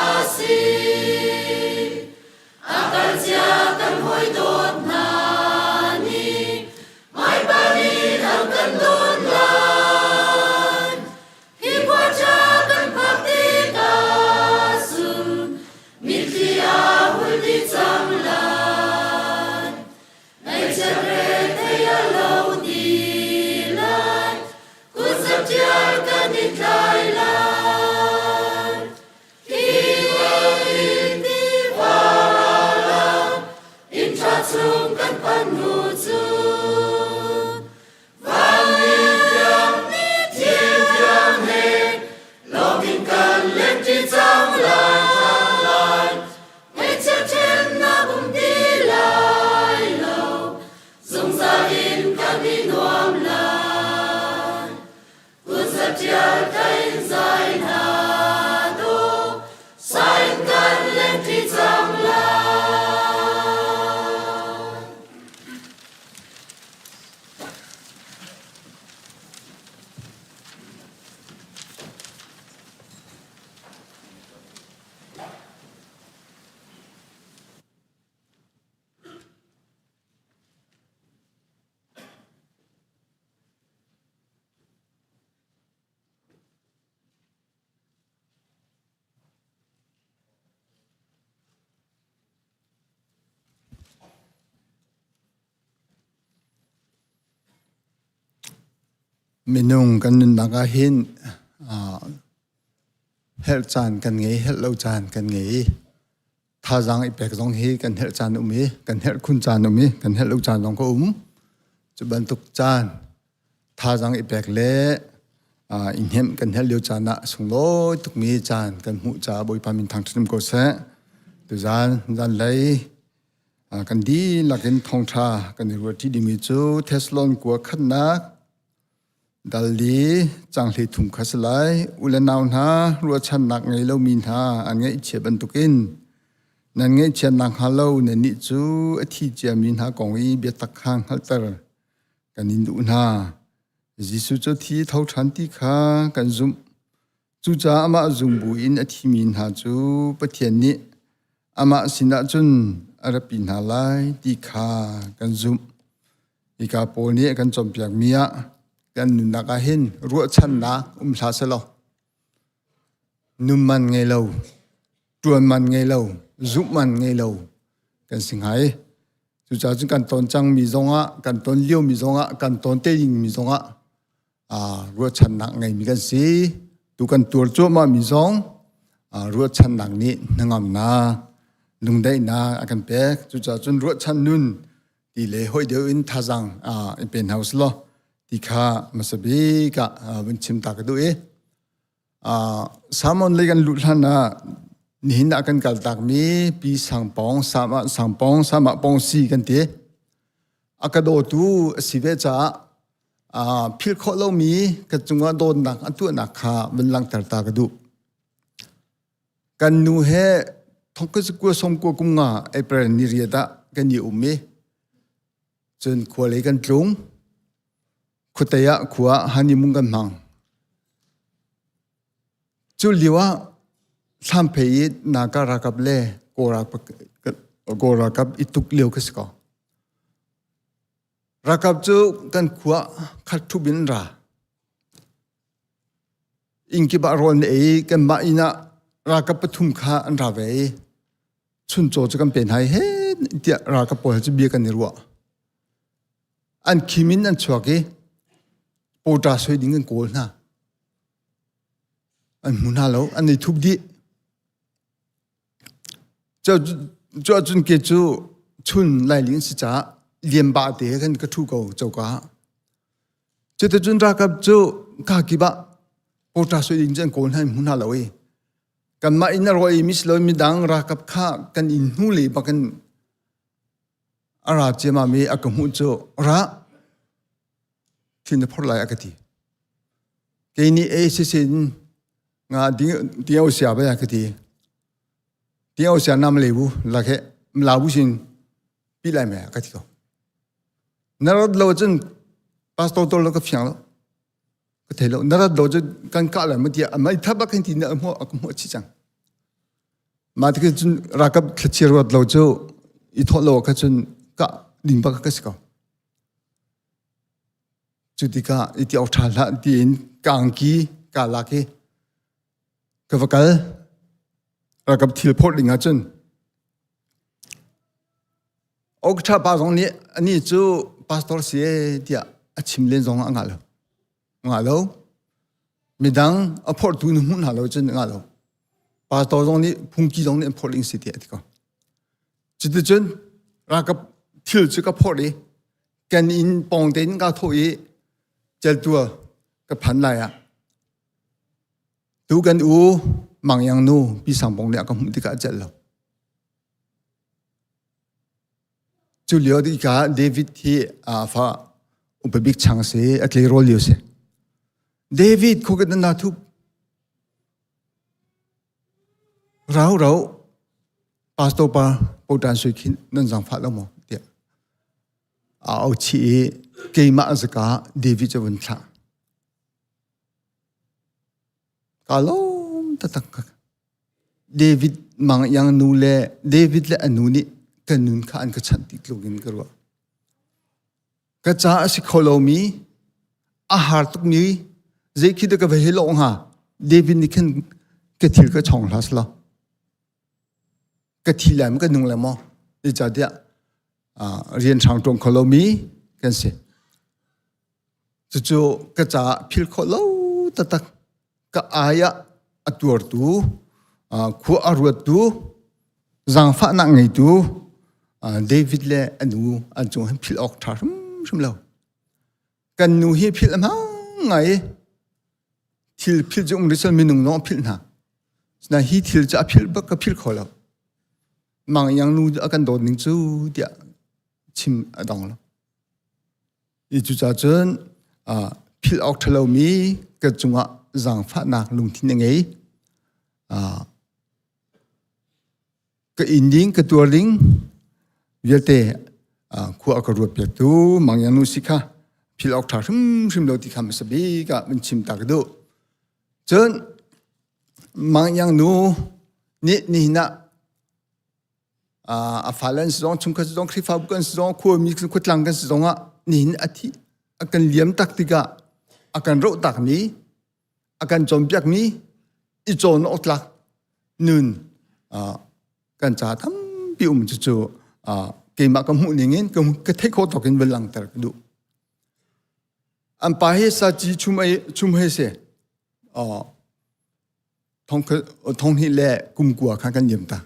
chung kan phan hnu cu Vanmi thiang thil thiang he lawm in kan lengṭi cang lai cang lai. Ngaihchia ṭhennak um ti lai lo, zungzal in kan i nuam lai. Kut zaṭial kai in zai hna dawh, sa in kan lengṭi cang lai. Minung kan nunnak ah hin herh caan kan ngei, herh lo caan kan ngei i thazaang i pek zong hi kan herh caan um i kan herh khun caan um i kan herh lo caan zong ka um. Cu bantuk caan thazaang i pek le i hnemh kan herh lio caan ah a sunglawi tukmi caan kan hmuh caah Bawipa min thangṭhat um ko seh. Tuzaan zanlei kan dihlak in thawngṭha kan i ruahṭi dingmi cu Thessalon kua khatnak dal li cang hlei thum kha si lai. U le nau hna, ruahchannak ngei lomi hna an ngaihchia bantukin nan ngaihchiatnak hnga lo nannih cu a thi ciami hna kong i biatak kha hngalhter kan in duh hna. Jesuh cu thi tho ṭhan ti kha kan zumh. Cucaah amah zum buin a thimi hna cu Pathian nih amah sinah cun a rapi hna lai ti kha kan zumh. Hika pawl nih a kan cawnpiakmi ah kan nunnak ah hin ruahchannak um hlah selaw nun man ngei lo, ṭuan man ngei lo, zumh man ngei lo kan si hnga i cucaah cun kan ton cangmi zongah, kan ton liomi zongah, kan ton te dingmi zongah ruahchannak ngeimi kan si. Tu kan tuar cuahmahmi zong ruahchannak nih hnangamnak, lungdaihnak a kan pek. Cucaah cun ruahchan nun ti le hawi deuh in thazaang in pe hna usih law ti kha hmasa bik ah vun chim ta ka duh i Salmon lei kan luh hlan ah nihin ah kan kaltakmi Pi Sang Pawng, Sama Sang Pawng, Sama Pawng Si kan ti. A ka dawtu a si ve caah philh khawh lomi ka cungah dawtnak a tuahnak kha vun langhter ta ka duh. Kan nu he thongkua sawmkua kum nga April ni riat ah kan i um i cun khua lei kan tlung. Khuatei ah khua honeymoon kan hmang. Cu lio ah Thlamphei i Naga ralkap le Kawl ralkap i tuk lio khi si ko. Ralkap cu kan khua khat ṭhup in ra. Inn kip ah rawl na ei kanmah inn ah ralkap pathum kha an ra ve i chuncaw cu kan pe hna i he tiah ralkap pawl cu bia kan i ruah. An khim in an chuak i pawṭa soi ding an kawl hna. An hmu hna lo, an i thup dih. Cu ahcun ke cu chun lailing si caah liamba te khan ka ṭhu ko coka ah. Cuticun ralkap cu kaa kip ah pawṭa soi ding cu an kawl hna i hmu hna lo i kanmah inn a rawi mi si lo midang ralkap kha kan inn hnu le bak in a ra ciammam i a ka hmuh cu ra thin na phor lai a ka ti. Kei nih ei sisin nga ding ding sia ba ya ka ti. Ding sia nam le bu la khe la bu sin pi lai me ka ti ko. Na rat lo cun pastor tol lo ka fiang lo. Ka thei lo. Na rat lo cun kan kah lai ma tiah amai thap a kan ti na hmu a hmu chi cang. Mah tikhin cun ralkap thlachia ruat lo cu i thawh lo kha cun kah ding bak ka si ko. Cu tikah i ti awk ṭha hlah tiin ka angki kaa lak i ka va kal. Ralkap thil phorh ding ah cun Okṭha pa zong nih anih cu pastor si e tiah a chim len zong ah a ngah lo. Ngah lo. Midang a phorhtu na hmuh hna lo cun ngah lo. Pastor zong nih phungki zong nih an phorh ding si tiah a ti ko. Cuticun ralkap Thil cu ka phorh i kan inn pawng tein kaa thawh i celtual ka phan lai ah tu kan u Mang Iang nu Pi Sang Bong nih a ka hmuh tikah a celh lo. Cu lio tikah David hi a fa upa bik chang si a tleirawl lio si. David khuakat na thup Rau rau pastor pa potan sui khin nan zangfah lo maw tiah a au chih i keimah zaka David cu vun thlah. Ka lawm taktak. David mang yang nu le David le a nu nih ka nun kha an ka chanh ti tluk in ka ruah. Ka ca a si kho lomi, a har tukmi, zei khi dah ka va hi lawh hnga? David nih khin ka thil ka chong hlah selaw. Ka thi lai maw ka nung lai maw? Zeicahtiah rian hrang ṭuan kho lomi kan si. Cucu ka caah philh khawh lo taktak ka ai ah a tuartu, khua a ruattu, zaangfahnak ngeitu David le a nu an cung hin philh awk ṭha hrimhrim lo. Kan nu hi philh a hmang ngai i thil philh cu um rih minung zong a philh hna. Sinain hi thil cu a philh bak ka philh kho lo. Mang Iang nu a kan dawt ning cu tiah chim a dong lo. I cucaah cun philh awk ṭhalomi ka cungah zaangfahnak lungthin a ngei. Ka inn ding, ka tuar ding vialte khua a ka ruat piaktu Mang Iang nu si kha philh awk ṭha hrimhrim lo ti kha hmasa bik ah min chim ta ka duh. Cun Mang Iang nu nih nihin ah a fale an si zong chungkhat si zong Khrihfabu kan si zong khuami khuatlang kan si zong ah nihin a thi a kan liam tak tikah a kan roh takmi a kan cawnpiakmi i cawn awk tlak nun kan ca tampi um cucu keimah ka hmuh ning in ka theih khawh tawk in van langhter ka duh an pa hi saci chum ei chum he se thong hnih le kum kua kha kan liam ta.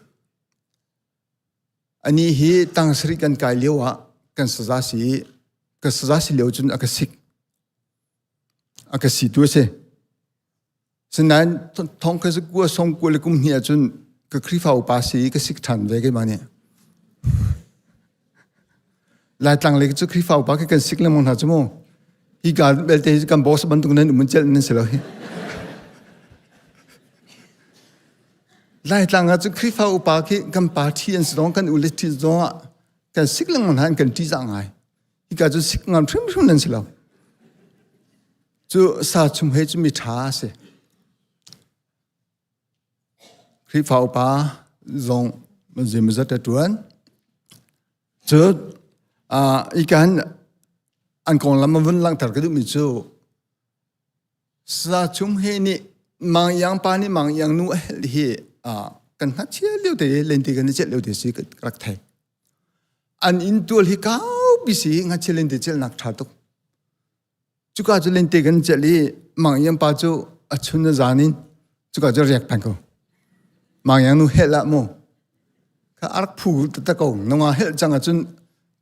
Ani hi tang sarih kan kai lio ah kan saza si ka saza si lio cun a ka sik. A ka si tu a si. Sinain thong ka kua song kua le kum hnih ahcun ka Khrihfa upa si ka sik ṭhan ve keimah nih. Laitlang lei cu Khrihfa upa khi kan sik lengmang hna cu mu. Hi ka belte hi kan boss bantuk nan um celh nan si lo hi. Laitlang ah cu Khrihfa upa khi kan party an si zong kan ule thi zong ah kan sik lengmang hna kan ṭihzah ngai. Hi ka cu sik ngam hrimhrim nan si lo. Cu sa chum he cu mi ṭha a si. Khrihfa upa zong zeimawzat a ṭuan. Cu ikan an konglam a vun langhter ka duhmi cu sa chung he nih Mang Iang pa nih Mang Iang nu a helh hi kan ngakchia lio te lente kan i celh lio te si ka rak thei. An inn tual hi kaupi si ngakchia lente celhnak ṭha tuk. Cuka cu lente kan celh i Mang Iang pa cu a chun a zan in cuka cu riak peng ko. Mang Iang nu helh ah mu kha a rak phu taktak ko. Nungak helh cang ahcun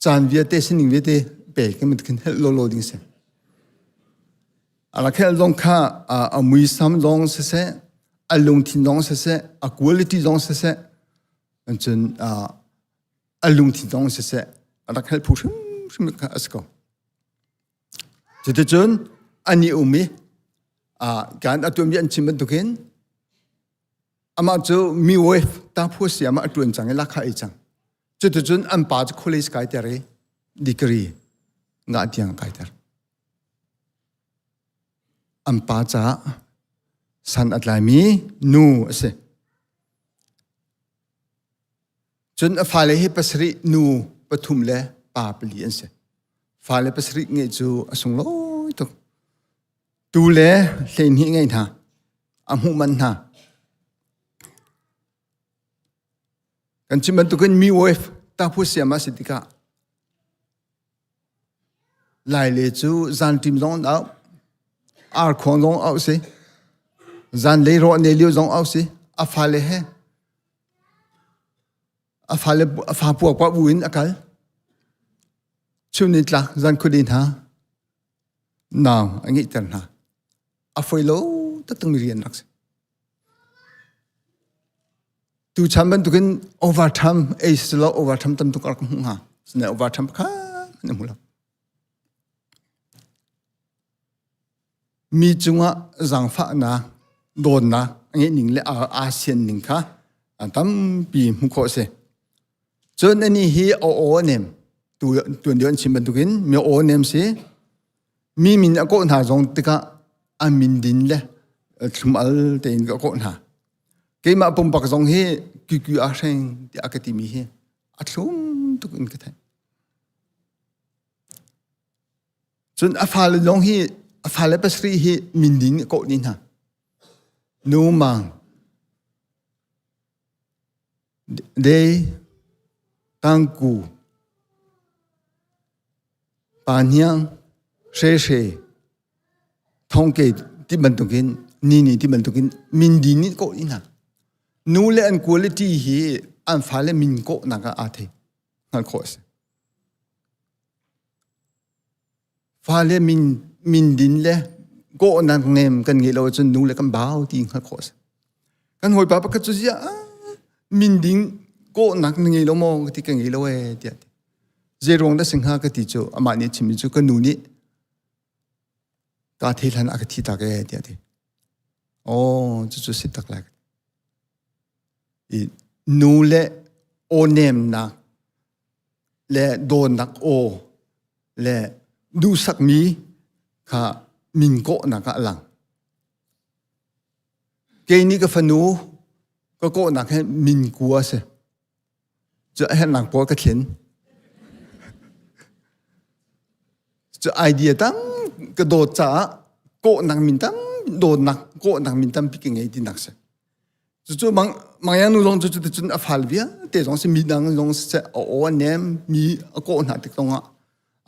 caan vialte sining vialte pe kan khin helh lawlaw ding si. A rak helh zong kha a muisam zong siseh, a lungthin zong siseh, a quality zong siseh, cun a lungthin zong siseh, a rak helh phu hrimhrim kha a si ko. Cuticun an i um i kan a tuanbia an chim bantukin amah cu mi wave taphu siam ah a ṭuan cang i lakha ei cang. Cuticun an pa cu college kaiter i degree ngah tiang kaiter. An pa caah san a tlaimi nu a si. Cun a fale hi pasarih nu pathum le pa pali an si. Fale pasarih ngeih cu a sunglawi tuk. Tu le hleihnih ngei hna. A hmuh manh hna. Kan chim bantukin mi wave taphu siam a si tikah Lai le cu zanṭim zong an auh, arkhuang zong auh si, zanlei rawh ne lio zong auh si, a fale he a fale a fa puak pa bu in a kal. Chun nitlak zan khuadi hna nau a ngeihter hna. A foi lo taktakmi rian rak si. Tuchan bantukin overtime ei si lo overtime tam tuk rak hmuh hnga. Sinain overtime kha an hmu lo. Mi cungah zaangfahnak, dawtnak a ngeih ning le aa sian ning kha tampi hmuh khawh a si. Cun anih hi a aw a nem. Tu tuan deuh an chim bantukin mi aw nem si. Mi min a kawh hna zong tikah a min din le thlum al tein ka kawh hna. Keimah pumpak zong hi kikyu a hreng tiah ka timi hi a thlum tuk in ka theih. Cun a fale zong hi a fale pasarih hi min din a kawh ni hna. Nu mang Dei, Tangku, Pa Hniang, Hre Hre, Thongke ti bantukin Nini ti bantukin min din nih kawh hna. Nu le an quality hi an fale min kawhnak ah aa thei. Hngalh khawh a si. Fale min min din le kawhnak nem kan ngeih lo ahcun nu le kan bau ti hngalh khawh a si. Kan hawipa pakhat cu ziah min ding kawhnak na ngei lo maw ka ti ka ngei lo ee tiah ti. Zei ruang dah si hnga ka ti cu amah nih a chimmi cu ka nu nih ka thei hlan a ka thi tak ee tiah ti. Oh cucu si tak lai. I nu le aw nemnak le dawtnak aw le duhsakmi kha min kawhnak ah a lang. Kei nih ka fanu ka kawhnak hi min kua a si. Cu a herhnak pawl ka thlen. Cu idea tam ka dawt caah kawhnak min tam dawtnak kawhnak min tampi ka ngei tinak si. Cucu mang mangyang nu zong cu cuticun a fal vialte zong si mi dang zong siseh a aw a nem mi a kawh hna tik zongah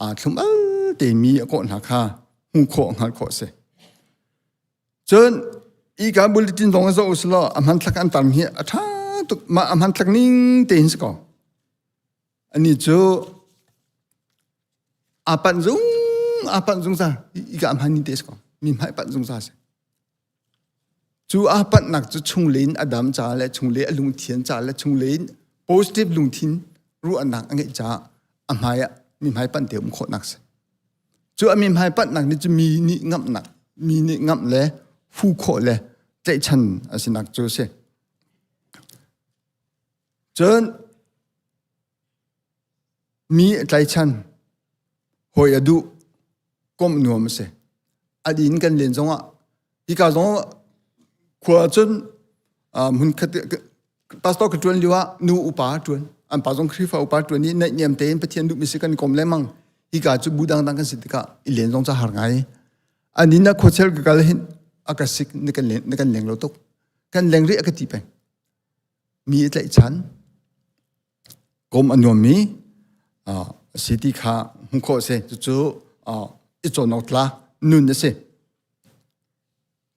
aa thlum al te mi a kawh hna kha hmuh khawh hngalh khawh a si. Cun ika bulletin zong zoh usih law a hmanthlak an tam hi a ṭha tuk mah a hmanthlak ning tein si ko. Ani cu aa panh zung aa panh zungzal ika a hman ning te si ko. Mi hmai panh zungzal si. Cu aa panhnak cu chunglei in a dam caah le chunglei a lungthian caah le chunglei in positive lungthin ruahnak a ngeih caah a hmai ah mi hmai panh te um khawhnak si. Cu a mi hmai panhnak nih cu mi nih ngamhnak, mi nih ngamh le hu khawh le tlaihchan a sinak cu a si. Cun Mi a tlaichan, hawi a duh, komh nuam a si. A din kan len zongah hika zong khua cun hmunkhat pastor ka ṭuan lio ah nu upa ṭuan an pa zong Khrihfa upa ṭuan i naihniam tein Pathian duhmi si kan kom lengmang hika cu bu dangdang kan si tikah i len zong ca har ngai an inn ah khuachel ka kal hin a ka sik na kan leng na kan leng lo tuk kan leng rih a ka ti peng mi a tlaihchan Kom a nuammi a si ti kha hmuh khawh a si. Cucu i cawn awk tlak nun a si.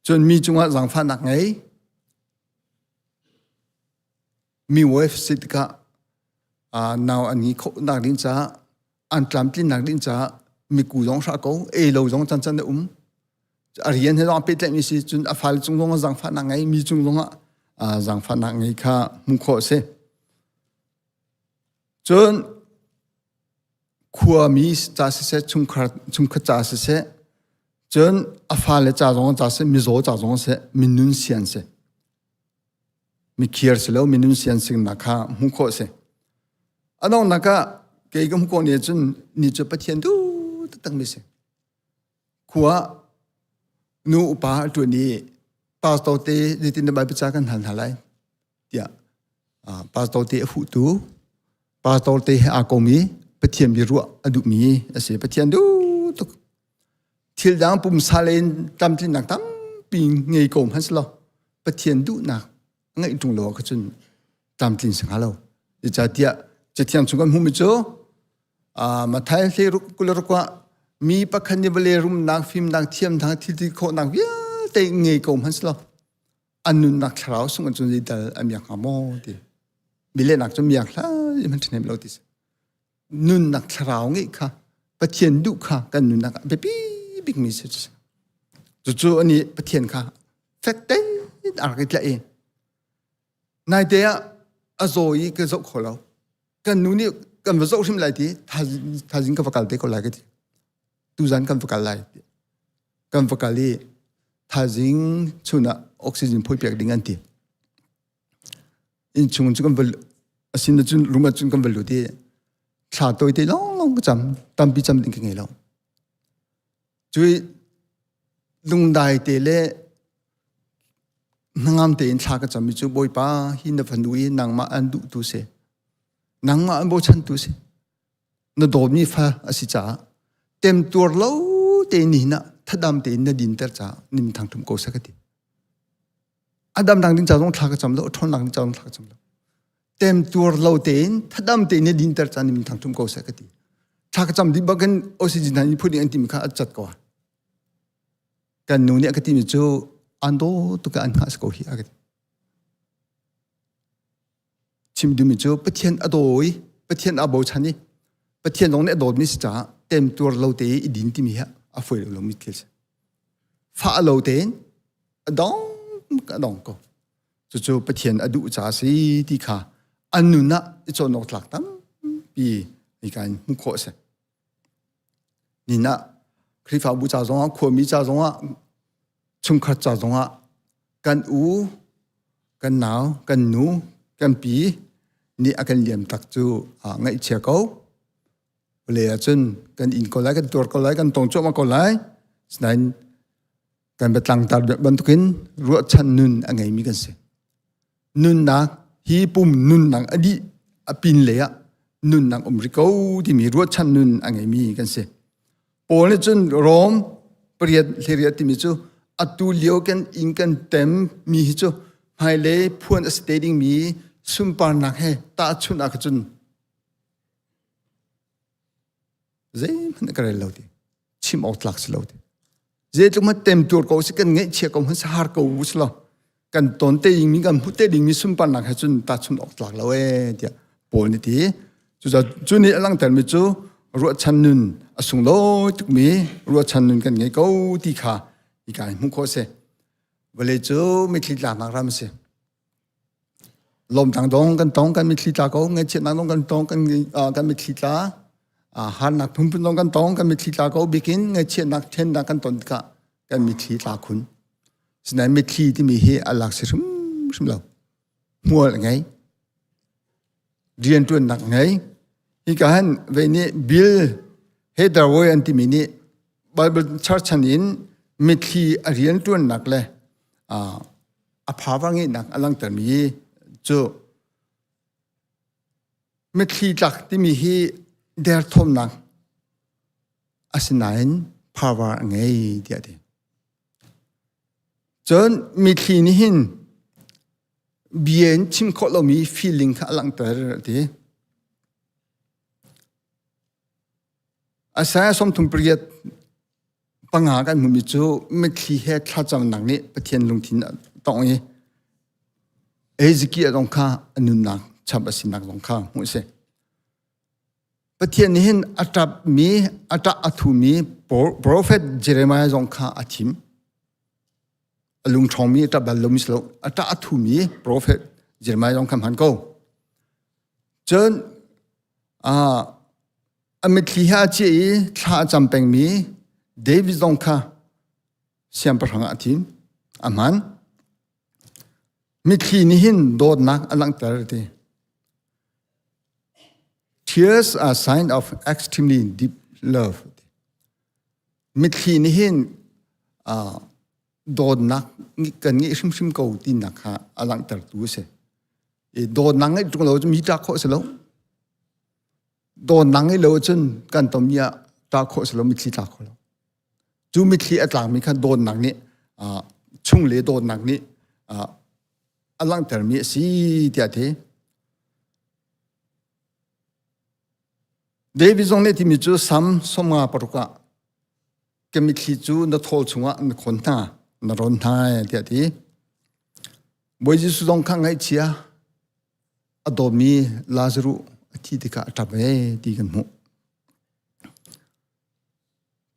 Cun mi cungah zaangfahnak ngei. Mi wife si tikah nau an ngi khawhnak ding caah an tlamtlinnak ding caah miku zong hra ko, ei lo zong cancan a um. A rian he zong a pehtlaihmi si cun a fale cung zong ah zaangfahnak ngei, mi cung zong ah zaangfahnak ngei kha hmuh khawh a si. Cun khuami ca siseh, chungkhar chungkhat ca siseh, cun a fale ca zong ca siseh, mizaw ca zong siseh, minun sian si. Mikhiar si lo, minun sian singnak kha hmuh khawh a si. A donghnak ah kei ka hmuh khawh ni cun ni cu Pathian duh taktak mi si. Khua nu upa a ṭuan i pastor te zeitin dah Bible ca kan hal hna lai tiah pastor te a huhtu pastor te he aa kom i Pathian bia ruah a duhmi a si. Pathian duh tuk. Thil dang pumsa lei in tlamtlinnak tampi ngei ko hmanh selaw Pathian duhnak ngeih ṭung lo ah cun tlamtlin si hnga lo. Zeicahtiah Cathiang chung kan hmuhmi cu Matthai hleiruk 26 ah mi pakhat nih vawlei rumnak, fimnak, thiamnak, thil ti khawhnak vialte ngei ko hmanh selaw an nunnak thlarau sung cun zeital a miak hnga maw ti. Mi lehnak cu miak hlah hmanh ṭhahnem lo ti si. Nunnak thlarau ngeih kha. Pathian duh kha kan nunnak ah biapi bikmi si. Cucu ani Pathian kha fek tein a rak i tlaih i naite ah a zaw i ka zoh kho lo. Kan nu nih kan va zoh hrim lai ti thaizing ka va kal te ko lai ka ti. Tuzan kan va kal lai ti. Kan va kal i thaizing chun ah oxygen phui piak ding an ti. Innchung cu kan va asin cun room ah cun kan va lut i thla tawite lawnglawng ka cam tampi cam ding ka ngei lo. Cui lungdai te le hnangam tein thla ka cam mi cu Bawipa hi na fanu i nangmah an duh tu si. Nangmah an bochan tu si. Na dawtmi fa a si caah temtuar lo tein nihin ah thadam tein na dinter caah nim thangthum ko seh ka ti. A dam dang ding ca zong thla ka cam lo, a ṭhawn ding ca zong thla ka cam lo. Temtuar lo tein thadam tein na dinter ca nim thangthum ko seh ka ti. Thla ka cam dih bak in oxygen han i phut ding an timi kha a cat ko. Kan nu nih a ka timi cu an daw tuk an hngah si ko hi a ka ti. Chim duhmi cu Pathian a daw i Pathian aa bochan i Pathian zong nih a dawtmi si caah temtuar lo te i din timi hi a fawi lo lomi thil si. Fah lo tein a dong a dong ko. Cucu Pathian a duh caah si ti kha an nun ah i cawn awk tlak tampi hika in hmuh khawh a si. Nin ah Khrihfabu ca zongah khuami ca zongah chungkhat ca zongah kan u kan nau kan nu kan pi nih a kan liam tak cu ngaihchia ko le ahcun kan in ko lai kan tuar ko lai kan tong cuahmah ko lai sinain kan biatlangtar bantukin ruahchan nun a ngeimi kan si nunnak hi pum nunnak a dih a pin lei ah nunnak um ri ko timi ruahchan nun a ngeimi kan si Paul nih cun Rom pariat hleriat timi cu atu lio kan inn kan tem mi hi cu hmailei phuan a si te dingmi sunparnak he tahchunh ah cun zeihmanh ka rel lo ti chim awk tlak si lo ti zeitluk hmanh temtuar ko si kan ngaihchia ko hmanh har ko si lo kan ton te dingmi kan hmuh te dingmi sunparnak he cun tahchun awk tlak lo ee tiah Paul nih ti cucaah cu nih a langhtermi cu ruahchan nun a sunglawi tukmi ruahchan nun kan ngei ko ti kha hika in hmuh khawh a si vawlei cu mitthli tlaknak ram a si lawmtang dong kan tong kan mitthli tla ko ngaihchiatnak dong kan tong kan kan mitthli tla harnak phunphun dong kan tong kan mitthli tla ko bikin ngaihchiatnak thennak kan ton tikah kan mitthli tla khun Sinain mitthli timi hi a lak si hrimhrim lo. Hmual a ngei. Rianṭuannak a ngei. Hika han vei nih Bill Hathaway an timi nih Bible charchan in mitthli a rianṭuannak le a power ngeihnak a langhtermi cu mitthli tlak timi hi derthawmnak asinain power a ngei tiah a ti. Cun mithli nih hin bia in chim khawh lomi feeling kha a langhter a ti. Isaiah 38 panga kan hmuhmi cu mitthli he thlacamnak nih Pathian lungthin a tongh i Ezekiel zong kha a nunnak chap a sinak zong kha hmuh a si. Pathian nih hin a ṭapmi, a ṭah a thumi profet Jeremiah zong kha a thim. A lungṭhawngmi a ṭap bal lomi si lo. A ṭah a thumi profet Jeremiah zong kha hman ko. Cun a mitthli he a ciah i thla a cam pengmi David zong kha siangpahrang ah a thim. A hman. Mitthli nih hin dawtnak a langhter ti. Tears are sign of extremely deep love. Mitthli nih hin uh, dawtnak kan ngeih hrimhrim ko tinak kha a langhtertu a si. I dawtnak ngeih ṭung lo cu mi ṭah khawh a si lo. Dawtnak ngeih lo ahcun kan tommi ah ṭah khawh a si lo, mitthli tla kho lo. Cu mitthli a tlakmi kha dawtnak nih uh, chung le dawtnak nih uh, a langhtermi a si tiah a ti. David zong nih timi cu Sam somnga paruk ah ka mitthli cu na thawl chungah na khon hna na rawn hna tiah a ti. Bawi Jesuh zong kha ngaihchia a dawtmi Lazaruh a thi tikah a ṭap ee ti kan hmuh.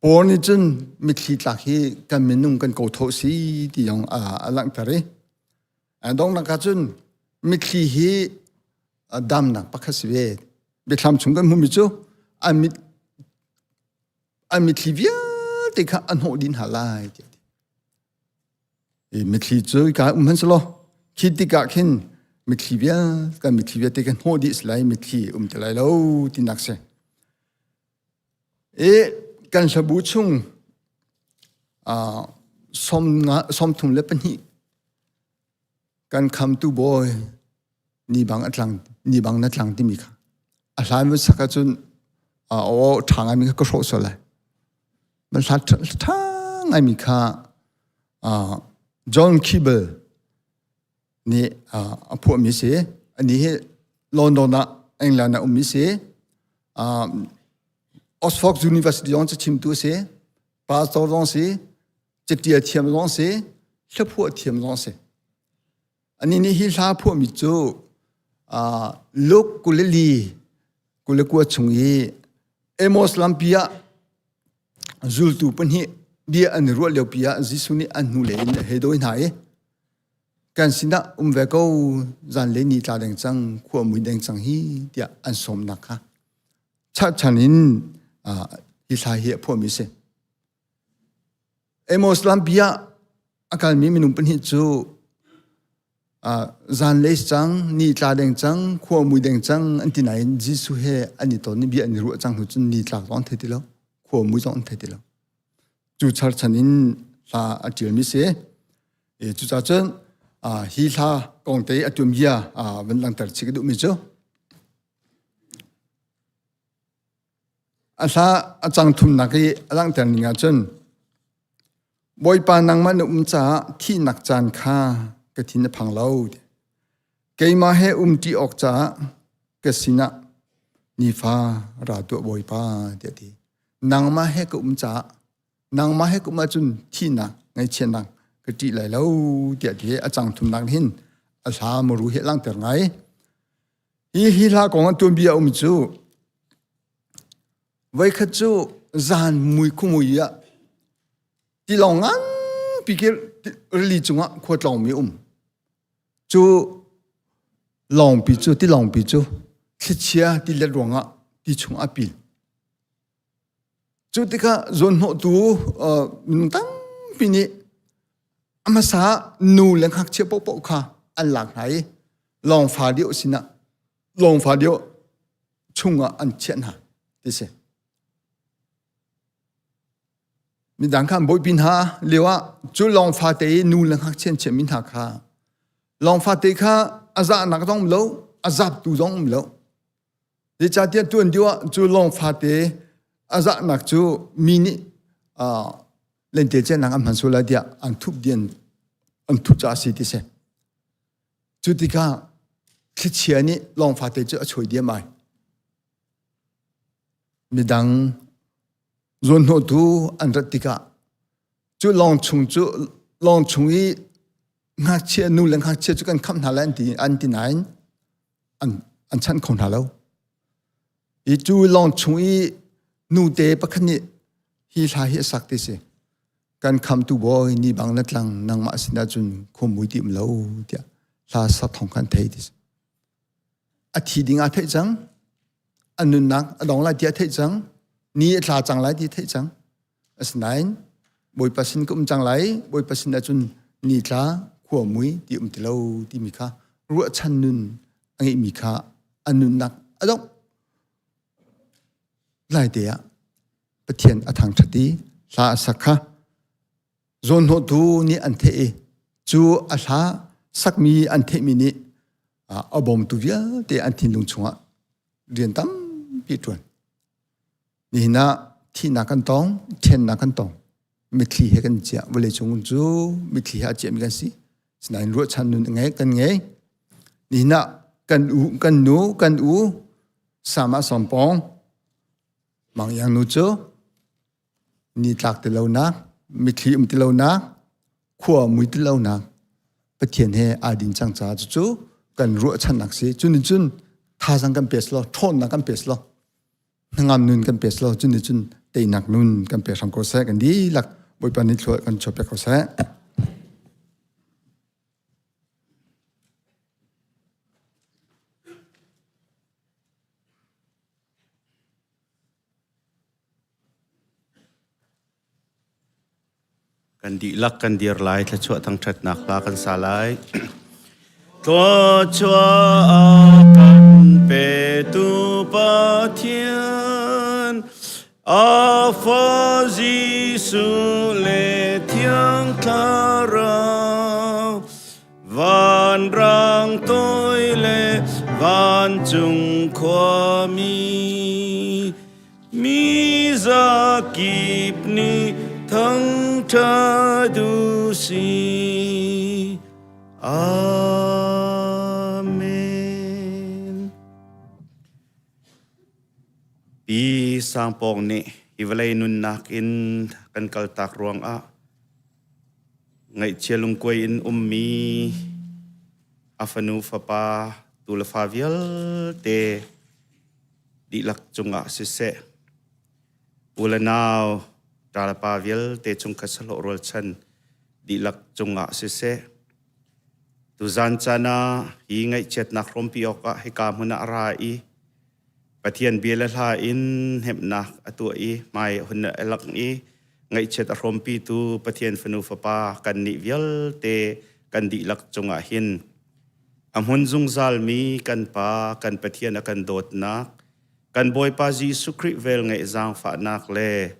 Paul nih cun mitthli tlak hi kan minung kan kotho si ti zong a langhter i donghnak ah cun mitthli hi damnak pakhat si ve. Biathlam chung kan hmuhmi cu an mit an mitthli vialte kha a hnawh dih hna lai tiah ti. I mitthli cu ka um hmanh selaw khi tikah khin mitthli vial kan mitthli vialte kan hnawh dih si lai mitthli um ti lai lo tinak si. I kan hlabu chung 32 kan khamtu bawi ni bang a tlang ni bang na tlang timi kha a hlan vun sak ahcun aw ṭha ngaimi kha ka hrawh sual lai man hla ṭha ngaimi kha John Keble nih a phuahmi si ani hi London ah England ah ummi si Oxford University zong cachimtu si pastor zong si catial thiam zong si hlaphuah thiam zong si Anih nih hi hla phuahmi cu Luke 24 29 chung i Amos lampi ah zultu pahnih bia an i ruah liopi ah Jesuh nih an hnulei in a hei dawi hna i kan sinah um ve ko zanlei ni tla deng cang khua mui deng cang hi tiah an sawmnak kha charhchan in hi hla hi a phuahmi a si. Amos lampi ah a kalmi minung pahnih cu zanlei cang, ni tla deng cang, khua mui deng cang an ti nain Jesuh he an i ton i bia an i ruah cang hnu cun ni tlak zong an thei ti lo, khua mui zong an thei ti lo. Cu charchan in hla a ṭialmi si. E, cucaah cun hi hla kong te a tuanbia van langhter chih ka duhmi cu A hla a cang thumnak i a langhter ning ahcun Bawipa nangmah na um caah thihnak caan kha ka thin a phang lo. Keimah he umṭi awk caah ka sinah nifa ra tuah Bawipa tiah a ti. Nangmah he ka um caah nangmah he ka um ahcun thihnak ngaihchiatnak ka ṭih lai lo tiah ti a cang thumnak hin a hla muru hi a langhter ngai. Hi hi hla kong an tuanbia um cu voikhat cu zan mui khumui ah tilawng nganpi khi rili cungah khua tlawngmi um. Cu lawngpi cu tilawngpi cu thlichia tilet ruangah ti chung a pil. Cu tikah zawnhnawhtu minung tampi nih a hmasa nu le ngakchia paohpaoh kha an lak hna i lawngfa deuh sinah lawngfa deuh chungah an chiah hna ti si. Midang kha an bawipi hna lio ah cu lawngfa te i nu le ngakchia an chiahmi hna kha lawngfa te kha a zahnak zong um lo a zaptu zong um lo Zeicahtiah tuan deuh ah cu lawng fate a zahnak cu mi nih lentecelnak an hman sual lai tiah an thup dian an thup caah a si ti si. Cu tikah thlichia nih lawng fate cu a choi diam ai. Midang zawnhnawhtu an rat tikah cu lawng chung cu lawng chung i ngakchia nu le ngakchia cu kan khamh hna lai an ti an ti nain an an chanh kho hna lo. I cu lawng chung i nute pakhat nih hi hla hi a sak ti si. Kan khamtu bawi ni bang na tlang nangmah sinah cun khuamui ti um lo tiah hla sak thong khan thei ti si. A thi ding ah theih cang. A nunnak a dong lai ti a theih cang. Ni a tla cang lai ti a theih cang. Asinain Bawipa sin ka um cang lai, Bawipa sin ahcun ni tla khua mui ti um ti lo timi kha ruahchan nun a ngeihmi kha a nunnak a dongh lai te ah Pathian a thangṭhat i hla a sak kha zawnhnawhtu nih an theih i cu a hla sakmi an theihmi nih a bawmtu vialte an thinlung chungah rian tampi ṭuan. Nihin ah thihnak kan tong, ṭhennak kan tong. Mitthli he kan ciah. Vawleicung cu mitthli he a ciahmi kan si. Sinain ruahchan nun ngei kan ngei. Nihin ah kan u, kan nu, kan u, sama sompong, mang yang nu cu ni tlak ti lonak, mitthli um ti lonak, khua mui ti lonak, Pathian he aa din cang caah cucu kan ruahchannak si. Cu nih cun thazaang kan pe selaw, ṭhawnnak kan pe selaw, hnangam nun kan pe selaw, cu nih cun Teinak nun kan pe hram ko seh. Kan dihlak Bawipa nih thlua kan chuah piak ko seh. Kan dihlak kan dir lai, thluachuah thangṭhatnak hla kan sa lai. Thluachuah kan petu Pathian, a fa Jesuh le Thiang Thlarau, vanrang toi le vancung khuami, Mi zakip nih thangṭhat u sih. Amen. Pi Sangpawng nih hi vawlei nunnak in kan kaltak ruangah ngaihchia lungkuai in ummi a fanu fapa tu le fa vialte dihlak cungah siseh, u le nau, ṭa le pa vialte chungkhat sahlawh rualchan dihlak cungah siseh, tuzan caan ah hi ngaihchiatnak hrawmpi awkah hika hmun ah a ra i Pathian bia le hla in hnemhnak a tuah i hmai a hun a langh i ngaihchiat a hrawmpitu Pathian fanu fapa kannih vialte kan dihlak cungah hin A hmun zungzalmi kan Pa, kan Pathian a kan dawtnak, kan Bawipa Jesuh Khrih velngeih zaangfahnak le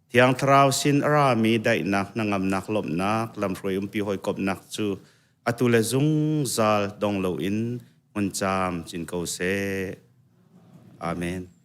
Thiang Thlarau sin a rami daihnak, hnangamnak, lawmhnak, lamhruai umpi hawikomhnak cu atu le zungzal dong loin hmun caam cin ko seh. Amen.